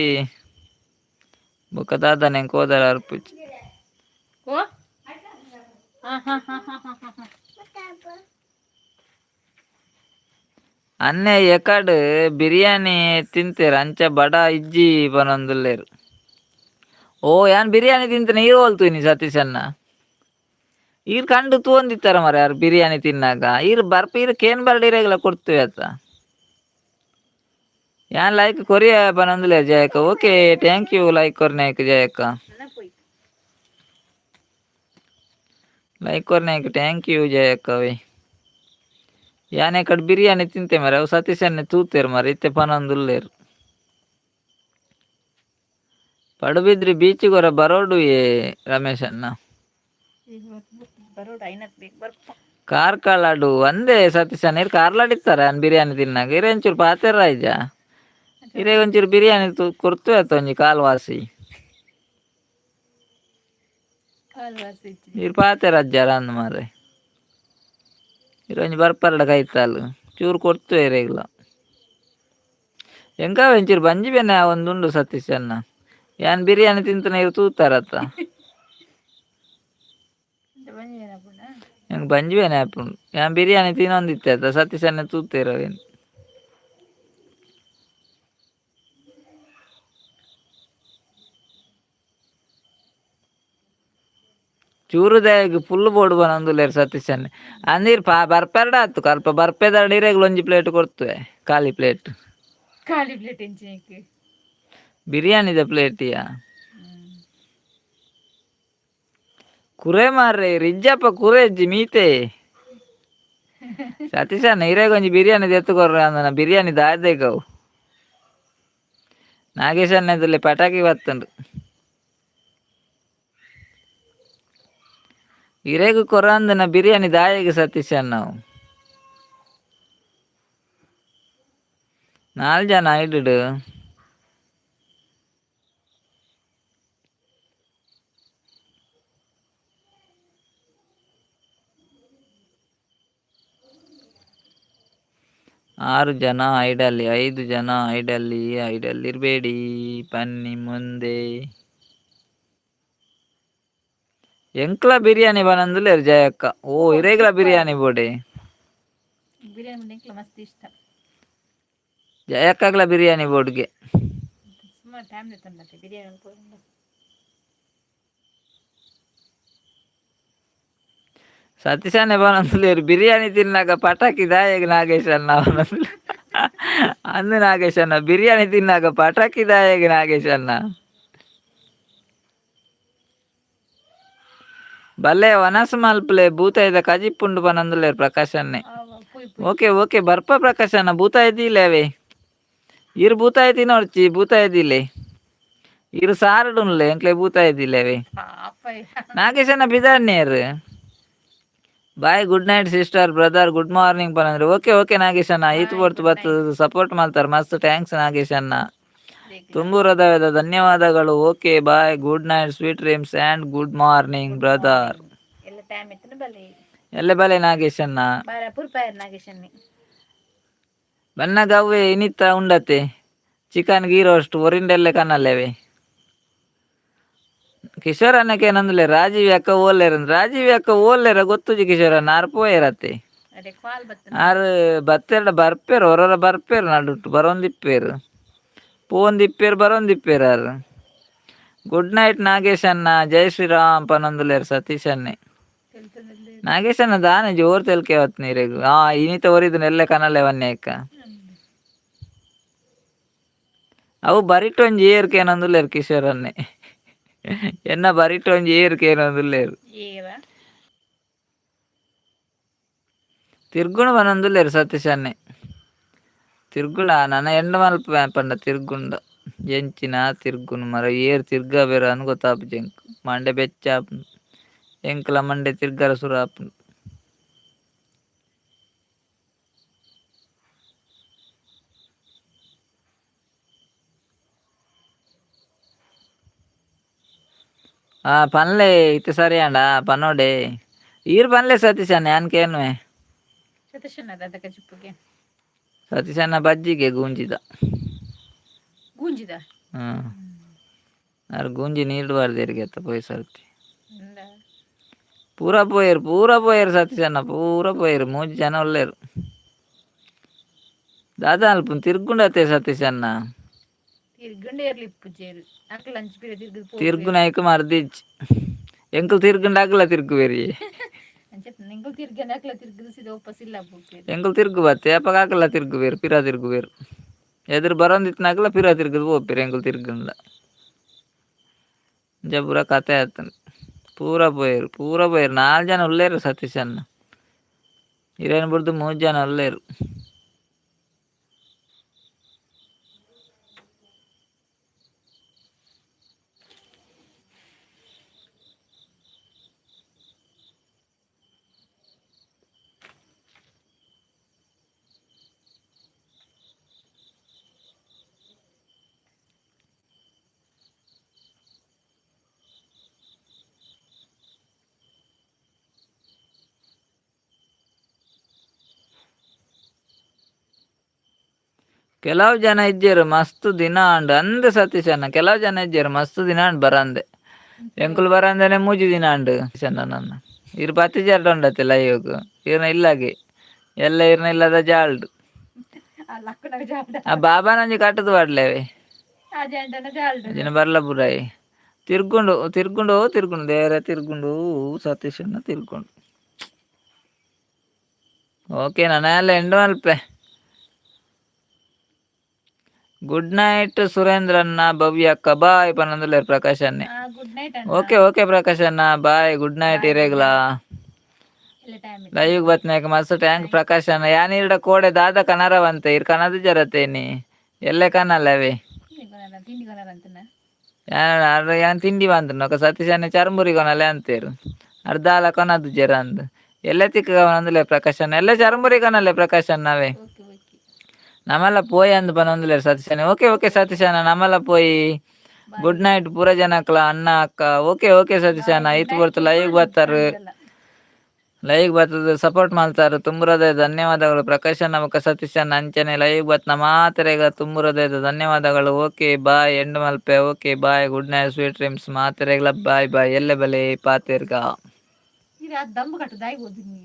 ಬೊಕ್ಕ ದಾದನೆ ಕೋದರ ಅರ್ಪುಜಿ. ಓ ಹಾ ಹಾ ಹಾ ಹಾ ಹಾ ಹಾ. ಅನ್ನೆ ಎಕಡ್ ಬಿರಿಯಾನಿ ತಿಂತೇರ್ ಅಂಚ ಬಡ ಇಜ್ಜಿ ಪನೊಂದುಲ್ಲೆರ್. ಓ ಯಾನ್ ಬಿರಿಯಾನಿ ತಿಂತೇನೆ, ಈರ್ ಓಲ್ತುನಿ ಸತೀಶಣ್ಣ? ಈರ್ ಕಂಡು ತೂವೊಂದಿತ್ತಾರ ಮರ ಯಾರು ಬಿರಿಯಾನಿ ತಿನ್ನಾಗ. ಈರ್ ಬರ್ಪ, ಈರ್ ಕೇನ್ ಬರ್ಡ ಇರೆಗ್ಲ ಕೊಡ್ತೇವೆ ಆತ. ಯಾನ್ ಲೈಕ್ ಕೊರಿಯ ಪನೊಂದುಲ್ಲೆರ್ ಜಯಕ್ಕ. ಓಕೆ, thank you like ಕೊರ್ನಾಯ್ಕ್ ಜಯಕ್ಕ. ನನ್ನ ಪೋಯ್. ಲೈಕ್ ಕೊರ್ನಾಯ್ಕ್ thank you ಜಯಕ್ಕವೇ. ಯಾನ್ ಎಕಡ್ ಬಿರಿಯಾನಿ ತಿಂತೆ ಮರ, ಅವು ಸತೀಶನ್ನೆ ತೂತೆರ್ ಮರ, ಇತ್ತೆ ಪನೊಂದುಲ್ಲೆರ್. ಪಡುಬಿದ್ರಿ ಬೀಚಿಗೊರ ಬರೋಡು ಏ ರಮೇಶಣ್ಣ. ಈಗ ಬರೋಡು ಐನತ್ ಬೇಕು ಬರ್ಪ. ಕಾರ್ಕಳಡು ಒಂದೇ ಸತೀಶಣ್ಣ, ಇರ್ ಕಾರ್ಲಾಡಿತ್ತಾರೆ ಯಾನ್ ಬಿರಿಯಾನಿ ತಿನ್ನಾಗ. ಇರೆ ಒಂಚೂರು ಪಾತೆರ ಇಜ್ಜ ಇರೆ, ಒಂಚೂರು ಬಿರಿಯಾನಿ ತು ಕೊರ್ತು ಆತ ಒಂಜಿ ಕಾಲ್ ವಾಸಿ. ಕಾಲು ವಾಸಿ ಇಜ್ಜಿ. ಇರ್ ಪಾತೆರ ಅಜ್ಜಾರ ಅಂದ್ ಮಾರ್ರೆ. ಇರ್ ಒಂಜಿ ಬರ್ಪರಡ ಕೈತಾಲ್ ಚೂರು ಕೊರ್ತು ಇರೆಗ್ಲ. ಎಂಕ ಒಂಚೂರು ಬಂಜಿ ಬೇನೆ ಒಂದುಂಡು ಸತೀಶ್ ಅಣ್ಣ. ಯಾನ್ ಬಿರಿಯಾನಿ ತಿಂತನ ಇರ್ ತೂತಾರತ್ತ. ಬಂಜಿ ಏನಪ್ಪುಂಡ? ಎಂಕ್ ಬಂಜಿ ಬೇನೆ ಆಪುಂಡು. ಯಾನ್ ಬಿರಿಯಾನಿ ತಿನ್ನೊಂದಿತ್ತೆ ಅತ್ತ, ಸತೀಶ್ ಅಣ್ಣ ತೂತೇರ್ ಅವೇನ್. ಚೂರುದಾಯಗ್ ಫುಲ್ ಬೋಡು ಬನೊಂದುಲ್ಲೆರ್ ಸತೀಶ್ ಅಣ್ಣೆ. ಅಂದಿರ್ ಪಾ ಬರ್ಪೆರಡ ಆತು ಕಲ್ಪ ಬರ್ಪೆದರಡ ಇರೆಗ್ಲ ಒಂಜಿ ಪ್ಲೇಟ್ ಕೊರ್ತುವೆ, ಖಾಲಿ ಪ್ಲೇಟ್. ಖಾಲಿ ಪ್ಲೇಟ್ ಎಂಚಿನಕ್ಕೆ? ಬಿರಿಯಾನಿದ ಪ್ಲೇಟಿಯಾ. ಕುರೆ ಮಾರ್ರೆ ರಿಜ್ಜಪ್ಪ, ಕುರೆ ಇಜ್ಜಿ ಮೀತೆ. ಸತೀಶಣ್ಣ, ಇರೆಗ್ ಒಂಜಿ ಬಿರಿಯಾನಿ ದೆತ್ತು ಕೊರ್ರೆ ಅಂದನ, ಬಿರಿಯಾನಿ ದಾದೆಗವು. ನಾಗೇಶಣ್ಣ ಎದುರ್ಲೆ ಪಟಾಕಿ ಬತ್ತುಂಡು. ಇರೆಗ್ ಕೊರಂದನ ಬಿರಿಯಾನಿ ದಾಯೆಗ್ ಸತೀಶಣ್ಣ ಅವು? ನಾಲ್ ಜನ ಐಡುಡು. ಆರು ಜನ ಐಡಲ್ಲಿ, ಐದು ಜನ ಐಡಲ್ಲಿ. ಐಡಲ್ಲಿ ಇರಬೇಡಿ, ಬನ್ನಿ ಮುಂದೆ. ಎಂಕ್ಲ ಬಿರಿಯಾನಿ ಬನಂದುಲ್ಲೆರ್ ಜಯಕ್ಕ. ಓ ಇರೆಗ್ಲ ಬಿರಿಯಾನಿ ಬೋಡೆ. ಬಿರಿಯಾನಿ ಎಂಕ್ಲ ಮಸ್ತ್ ಇಷ್ಟ. ಜಯಕ್ಕಗ್ಲ ಬಿರಿಯಾನಿ ಬೋಡ್ಗೆ. ಸುಮಾರು ಟೈಮ್ ತಂದತ್ತೆ ಬಿರಿಯಾನಿ ಪೋಂಡ. ಸತೀಶನೇ ಬನಂದುಲ್ಲೆರ್, ಬಿರಿಯಾನಿ ತಿನ್ನಾಗ ಪಟಾಕಿ ದಾಯೆಗ್ ನಾಗೇಶ್ ಅಣ್ಣ ಪನೊಂದುಲ್ಲೆರ್. ಅಂದ್ ನಾಗೇಶ್ ಅಣ್ಣ, ಬಿರಿಯಾನಿ ತಿನ್ನಾಗ ಪಟಾಕಿ ದಾಯೆಗ್ ನಾಗೇಶ್ ಅಣ್ಣ? ಬಲ್ಲೆ ವನಸ್ ಮಲ್ಪಲೆ, ಬೂತಾಯಿದ ಕಜಿಪುಂಡು ಪನೊಂದುಲ್ಲೆರ್ ಪ್ರಕಾಶ್ ಅಣ್ಣೆ. ಪುಯ್ ಪುಯ್. ಓಕೆ ಓಕೆ, ಬರ್ಪ ಪ್ರಕಾಶ್ ಅಣ್ಣ. ಬೂತಾಯಿ ದೀಲೆ ಅವೇ. ಇರ್ ಬೂತಾಯಿ ತಿನ್ನೋಡ್ಚಿ, ಬೂತಾಯಿ ದೀಲೆ. ಇರು ಸಾರಡುನ್ಲೆ, ಎಂಕ್ಲೆ ಬೂತಾಯಿ ದೀಲೆ ಅವೇ. ಪಾಪ. ನಾಗೇಶಣ್ಣ ಬಿದಾಡ್ನೇರ್. Bye, good night sister, brother, good morning ಪನಂದ್ರೆ. Okay okay ನಾಗೇಶಣ್ಣ. ಈತು Bye, ಪೊರ್ತು good. ಬತ್ತು ಸಪೋರ್ಟ್ ಮಾಡ್ತಾರೆ, ಮಸ್ತ್ thanks ನಾಗೇಶಣ್ಣ. ತುಂಬು ಹೃದಯದ ಧನ್ಯವಾದಗಳು. Okay, bye, good night, sweet dreams and good morning brother. ಎಲ್ಲ ಟೈಮ್ ಇತ್ತು ಬಲೆ. ಎಲ್ಲೆ ಬಲೆ ನಾಗೇಶಣ್ಣ. ಬಾರ ಪುರ್ಪಾಯರ್ ನಾಗೇಶನ್ನಿ. ಬನ್ನಗ ಅವ್ವೆ ಇನಿತ್ತ ಉಂಡತೆ ಚಿಕನ್ ಗೀ ರೋಸ್ಟ್ ಒರಿಂಡೆಲ್ಲೆ ಕನಲ್ಲೇವೆ. ಕಿಶೋರ್ ಅಣ್ಣಕ್ಕೆ ಏನಂದ್ಲೆ, ರಾಜೀವ್ ಅಕ್ಕ ಓಲ್ಲೇರ? ರಾಜೀವ್ ಅಕ್ಕ ಓಲ್ಲೇರ ಗೊತ್ತುಜಿ ಕಿಶೋರ್ ಅಣ್ಣ, ಆರ್ ಪೋಯೇರತ್ತೆ. ಅರೆ ಕಾಲ್ ಬತ್ತ. ಆರ್ ಬತ್ತೆರಡ ಬರ್ಪೇರು, ಹೊರರ ಬರ್ಪೇರು, ನಡುಟ್ಟು ಬರೋಂದಿಪ್ಪೇರು, ಪೋಂದಿಪ್ಪೇರು, ಬರೋಂದಿಪ್ಪೇರು ಆರ್. ಗುಡ್ ನೈಟ್ ನಾಗೇಶ್ ಅಣ್ಣ, ಜೈ ಶ್ರೀರಾಮ್ ಪನೊಂದುಲ್ಲೆರ್ ಸತೀಶ್ ಅಣ್ಣೆ. ನಾಗೇಶ್ ಅಣ್ಣ ದಾನೆ ಜೋರ್ ತೆಲ್ಕೆ ಅವತ್ ನೀರೆಗ್. ಆ ಇನಿತ ಒರಿದು ನೆಲ್ಲೆ ಕನಲೆ ವನ್ನೇಕ. ಅವು ಬರಿಟ್ ಒಂಜಿ ಏರ್ಕೆ ಏನೊಂದುಲ್ಲೆರ್ ಕಿಶೋರ್ ಅಣ್ಣೆ. ಎನ್ನ ಬರಿಟ್ ಒಂಜಿ ಏರ್ಕೆ ಏನೊಂದುಲ್ಲೆರ್. ಏರ? ತಿರ್ಗುಣ ಬನೊಂದುಲ್ಲೆರ್ ಸತೀಶನ್ನೆ. ತಿರ್ಗುಣ ನನ ಎಂಡ ಮಲ್ಪ ಪಂಡ ತಿರ್ಗುಂಡ ಎಂಚಿನ ತಿರ್ಗುನು ಮರ ಏರ್ ತಿರ್ಗಬೇರ ಅಂದ್ ಗೊತ್ತಾಪುಜಿ ಎಂಕ್. ಮಂಡೆ ಬೆಚ್ಚ ಆಪುಂಡು ಎಂಕ್ಲ ಮಂಡೆ ತಿರ್ಗರ ಸುರು ಆಪುಂಡು. ಆ ಪನ್ಲೆ ಇತ್ತೆ ಸರಿ ಆಂಡ ಪನೋಡೆ. ಈರ್ ಪನ್ಲೆ ಸತೀಶಣ್ಣ, ಯಾನ್ ಕೇನುವೆ. ಸತೀಶಣ್ಣ ದಾದ ಕಜಿಪುಗೆ? ಸತೀಶಣ್ಣ ಬಜ್ಜಿಗೆ ಗೂಂಜಿದ. ಗೂಂಜಿದ? ಹ್ಮ್, ಆರ್ ಗೂಂಜಿ ನೀರ್ಡ್ ಬಾರ್ದೇರಿಗೆ ಪೋಯಿ ಸರ್ತಿ. ಉಂದ. ಪೂರ ಪೋಯೆರ್, ಪೂರ ಪೋಯೆರ್ ಸತೀಶಣ್ಣ, ಪೂರ ಪೋಯೆರ್. ಮೂಜಿ ಜನ ಉಲ್ಲೆರ್. ದಾದ ಅಲ್ಪ ತಿರ್ಗುಂಡತೆ ಸತೀಶಣ್ಣ? ತಿರ್ಗಂಡ ಏರ್ಲಿ ಇಪ್ಪುಜೇರು ಅಕ್ಲ ಅಂಚಿ ಪಿರ ತಿರ್ಗುದು ಪೋಪೆರ್. ತಿರ್ಗುನಾಯ್ಕ ಮರ್ದಿಜ್ಜಿ. ಎಂಕುಲು ತಿರ್ಗುಂಡ ಅಗ್ಲ ತಿರ್ಗುವೆರಿ. ಅಂಚ ಎಂಕುಲು ತಿರ್ಗಂಡ ಅಕ್ಲ ತಿರ್ಗುದು ಸೀದಾ ವಾಪಸ್ ಇಲ್ಲ ಪೋಪೆರ್. ಎಂಕುಲು ತಿರ್ಗು ಬತ್ತೆ ಅಪಗ ಅಕಲ್ಲ ತಿರ್ಗುವೆರ್, ಪಿರ ತಿರ್ಗುವೆರ್. ಎದುರು ಬರೊಂದಿತ್ತಿನಕುಲ ಪಿರ ತಿರ್ಗುದು ಪೋಪೆರ್ ಎಂಕುಲು ತಿರ್ಗುಂಡ. ಇಂಚ ಪೂರ ಕತೆ ಆತುಂಡು. ಪೂರ ಪೋಯೆರ್, ಪೂರ ಪೋಯೆರ್. ನಾಲ್ ಜನ ಉಲ್ಲೆರ್ ಸತೀಶಣ್ಣ. ಇರೆನ್ ಬುಡ್ದು ಮೂಜಿ ಜನ ಉಲ್ಲೆರ್. ಕೆಲವು ಜನ ಇಜ್ಜೆರ್ ಮಸ್ತ್ ದಿನ ಆಂಡ್ ಅಂದ್ ಸತೀಶಣ್ಣ. ಕೆಲವು ಜನ ಇಜ್ಜೆರ್ ಮಸ್ತ್ ದಿನ ಆಂಡ್ ಬರಂದೆ. ಎಂಕುಲು ಬರಂದೆನೆ ಮೂಜಿ ದಿನ ಆಂಡ್ ಸತೀಶಣ್ಣ. ನನ್ನ ಇರ್ ಬತ್ತಿಜೆರ್ಡ ಉಂಡತೆ ಲೈವ್ಗ್. ಇರ್ನ ಇಲ್ಲಗೆ ಎಲ್ಲ ಇರ್ನ ಇಲ್ಲದ ಜಾಲ್ಡ್. ಆ ಲಕ್ಕುನಗ ಜಾಲ್ಡ. ಆ ಬಾಬಾನಂಜಿ ಕಟ್ಟದು ಪಾಡ್ಲೆವೆ. ಆ ಜಂಡನ ಜಾಲ್ಡ್. ದಿನ ಬರ್ಲ ಪುರಾಯಿ. ತಿರ್ಗುಂಡು ತಿರ್ಗುಂಡು ತಿರ್ಗುಂಡು ದೇವರ ತಿರ್ಗುಂಡು ಸತೀಶಣ್ಣ ತಿರ್ಗುಂಡು. ಓಕೆ, ನಾನು ಎಂಡ್ ಮಲ್ಪೆ. ಗುಡ್ ನೈಟ್ ಸುರೇಂದ್ರಣ್ಣ, ಭವ್ಯ ಅಕ್ಕ, ಬಾಯ್ ಪನೊಂದುಲ್ಲೆರ್ ಪ್ರಕಾಶ್ ಅಣ್ಣೆ. Good night. Okay okay Prakash ಅಣ್ಣ, ಬಾಯ್, ಗುಡ್ ನೈಟ್ ಇರೆಗ್ಲಾ. ಎಲ್ಲ ಟೈಮ್. ಲೈವ್ ಬತ್ನಾಕ ಮಸ್ತ್ thank Prakash ಅಣ್ಣ. ಯಾನ್ ಇರ್ಡ ಕೋಡೆ ದಾದ ಕನರವಂತೆ ಇರ್ ಕನದು ಜರತೇನಿ ಎಲ್ಲೆ ಕನಲ್ಲವೇ. ತಿಂಡಿ ಕೊನರ ಅಂತನ. ಯಾನ್ ಅರ್ ಯಾನ್ ತಿಂಡಿ ಬಂತು ఒక ಸತೀಶ್ ಅಣ್ಣ ಚರ್ಮುರಿ ಕೊನಲೆ ಅಂತೇರು. ಅರ್ಧ ಅಲ ಕೊನದು ಜರ ಅಂದ್. ಎಲ್ಲೆ ತಿಕ್ಕ ಪನೊಂದುಲ್ಲೆ ಪ್ರಕಾಶ್ ಅಣ್ಣ. ಎಲ್ಲೆ ಚರ್ಮುರಿ ಕೊನಲೆ ಪ್ರಕಾಶ್ ಅಣ್ಣವೇ. Okay okay. ನಮಲ ಪೋಯಿ ಅಂದ್ ಪನೊಂದುಲ್ಲೆರ್ ಸತೀಶ್ ಅಣ್ಣ. ಓಕೆ ಓಕೆ ಸತೀಶ್ ಅಣ್ಣ, ನಮಲ ಪೋಯಿ. ಗುಡ್ ನೈಟ್ ಪೂರ ಜನಕ್ಲ, ಅಣ್ಣ ಅಕ್ಕ. ಓಕೆ ಓಕೆ ಸತೀಶ್ ಅಣ್ಣ. ಈತ್ ಪೊರ್ತು ಲೈವ್ ಬರ್ತಾರೆ, ಲೈವ್ ಬತ್ತದ ಸಪೋರ್ಟ್ ಮಾಡ್ತಾರೆ, ತುಂಬ ಹೃದಯದ ಧನ್ಯವಾದಗಳು ಪ್ರಕಾಶ್ ಅಣ್ಣ ಬೊಕ್ಕ ಸತೀಶ್ ಅಣ್ಣ. ಅಂಚನೆ ಲೈವ್ ಬತ್ನ ಮಾತೆರೆಗ ತುಂಬ ಹೃದಯದ ಧನ್ಯವಾದಗಳು. ಓಕೆ ಬಾಯ್, ಎಂಡ್ ಮಲ್ಪೆ. Okay bye, good night, sweet dreams ಮಾತೆರೆಗ್ಲ. ಬಾಯ್ ಬಾಯ್, ಎಲ್ಲೆ ಬಲೆ ಪಾತೆರ್ಗ. ಇದು ದಂಬು ಕಟ್ಟು ದಾಯಿ ಓದಿನಿ.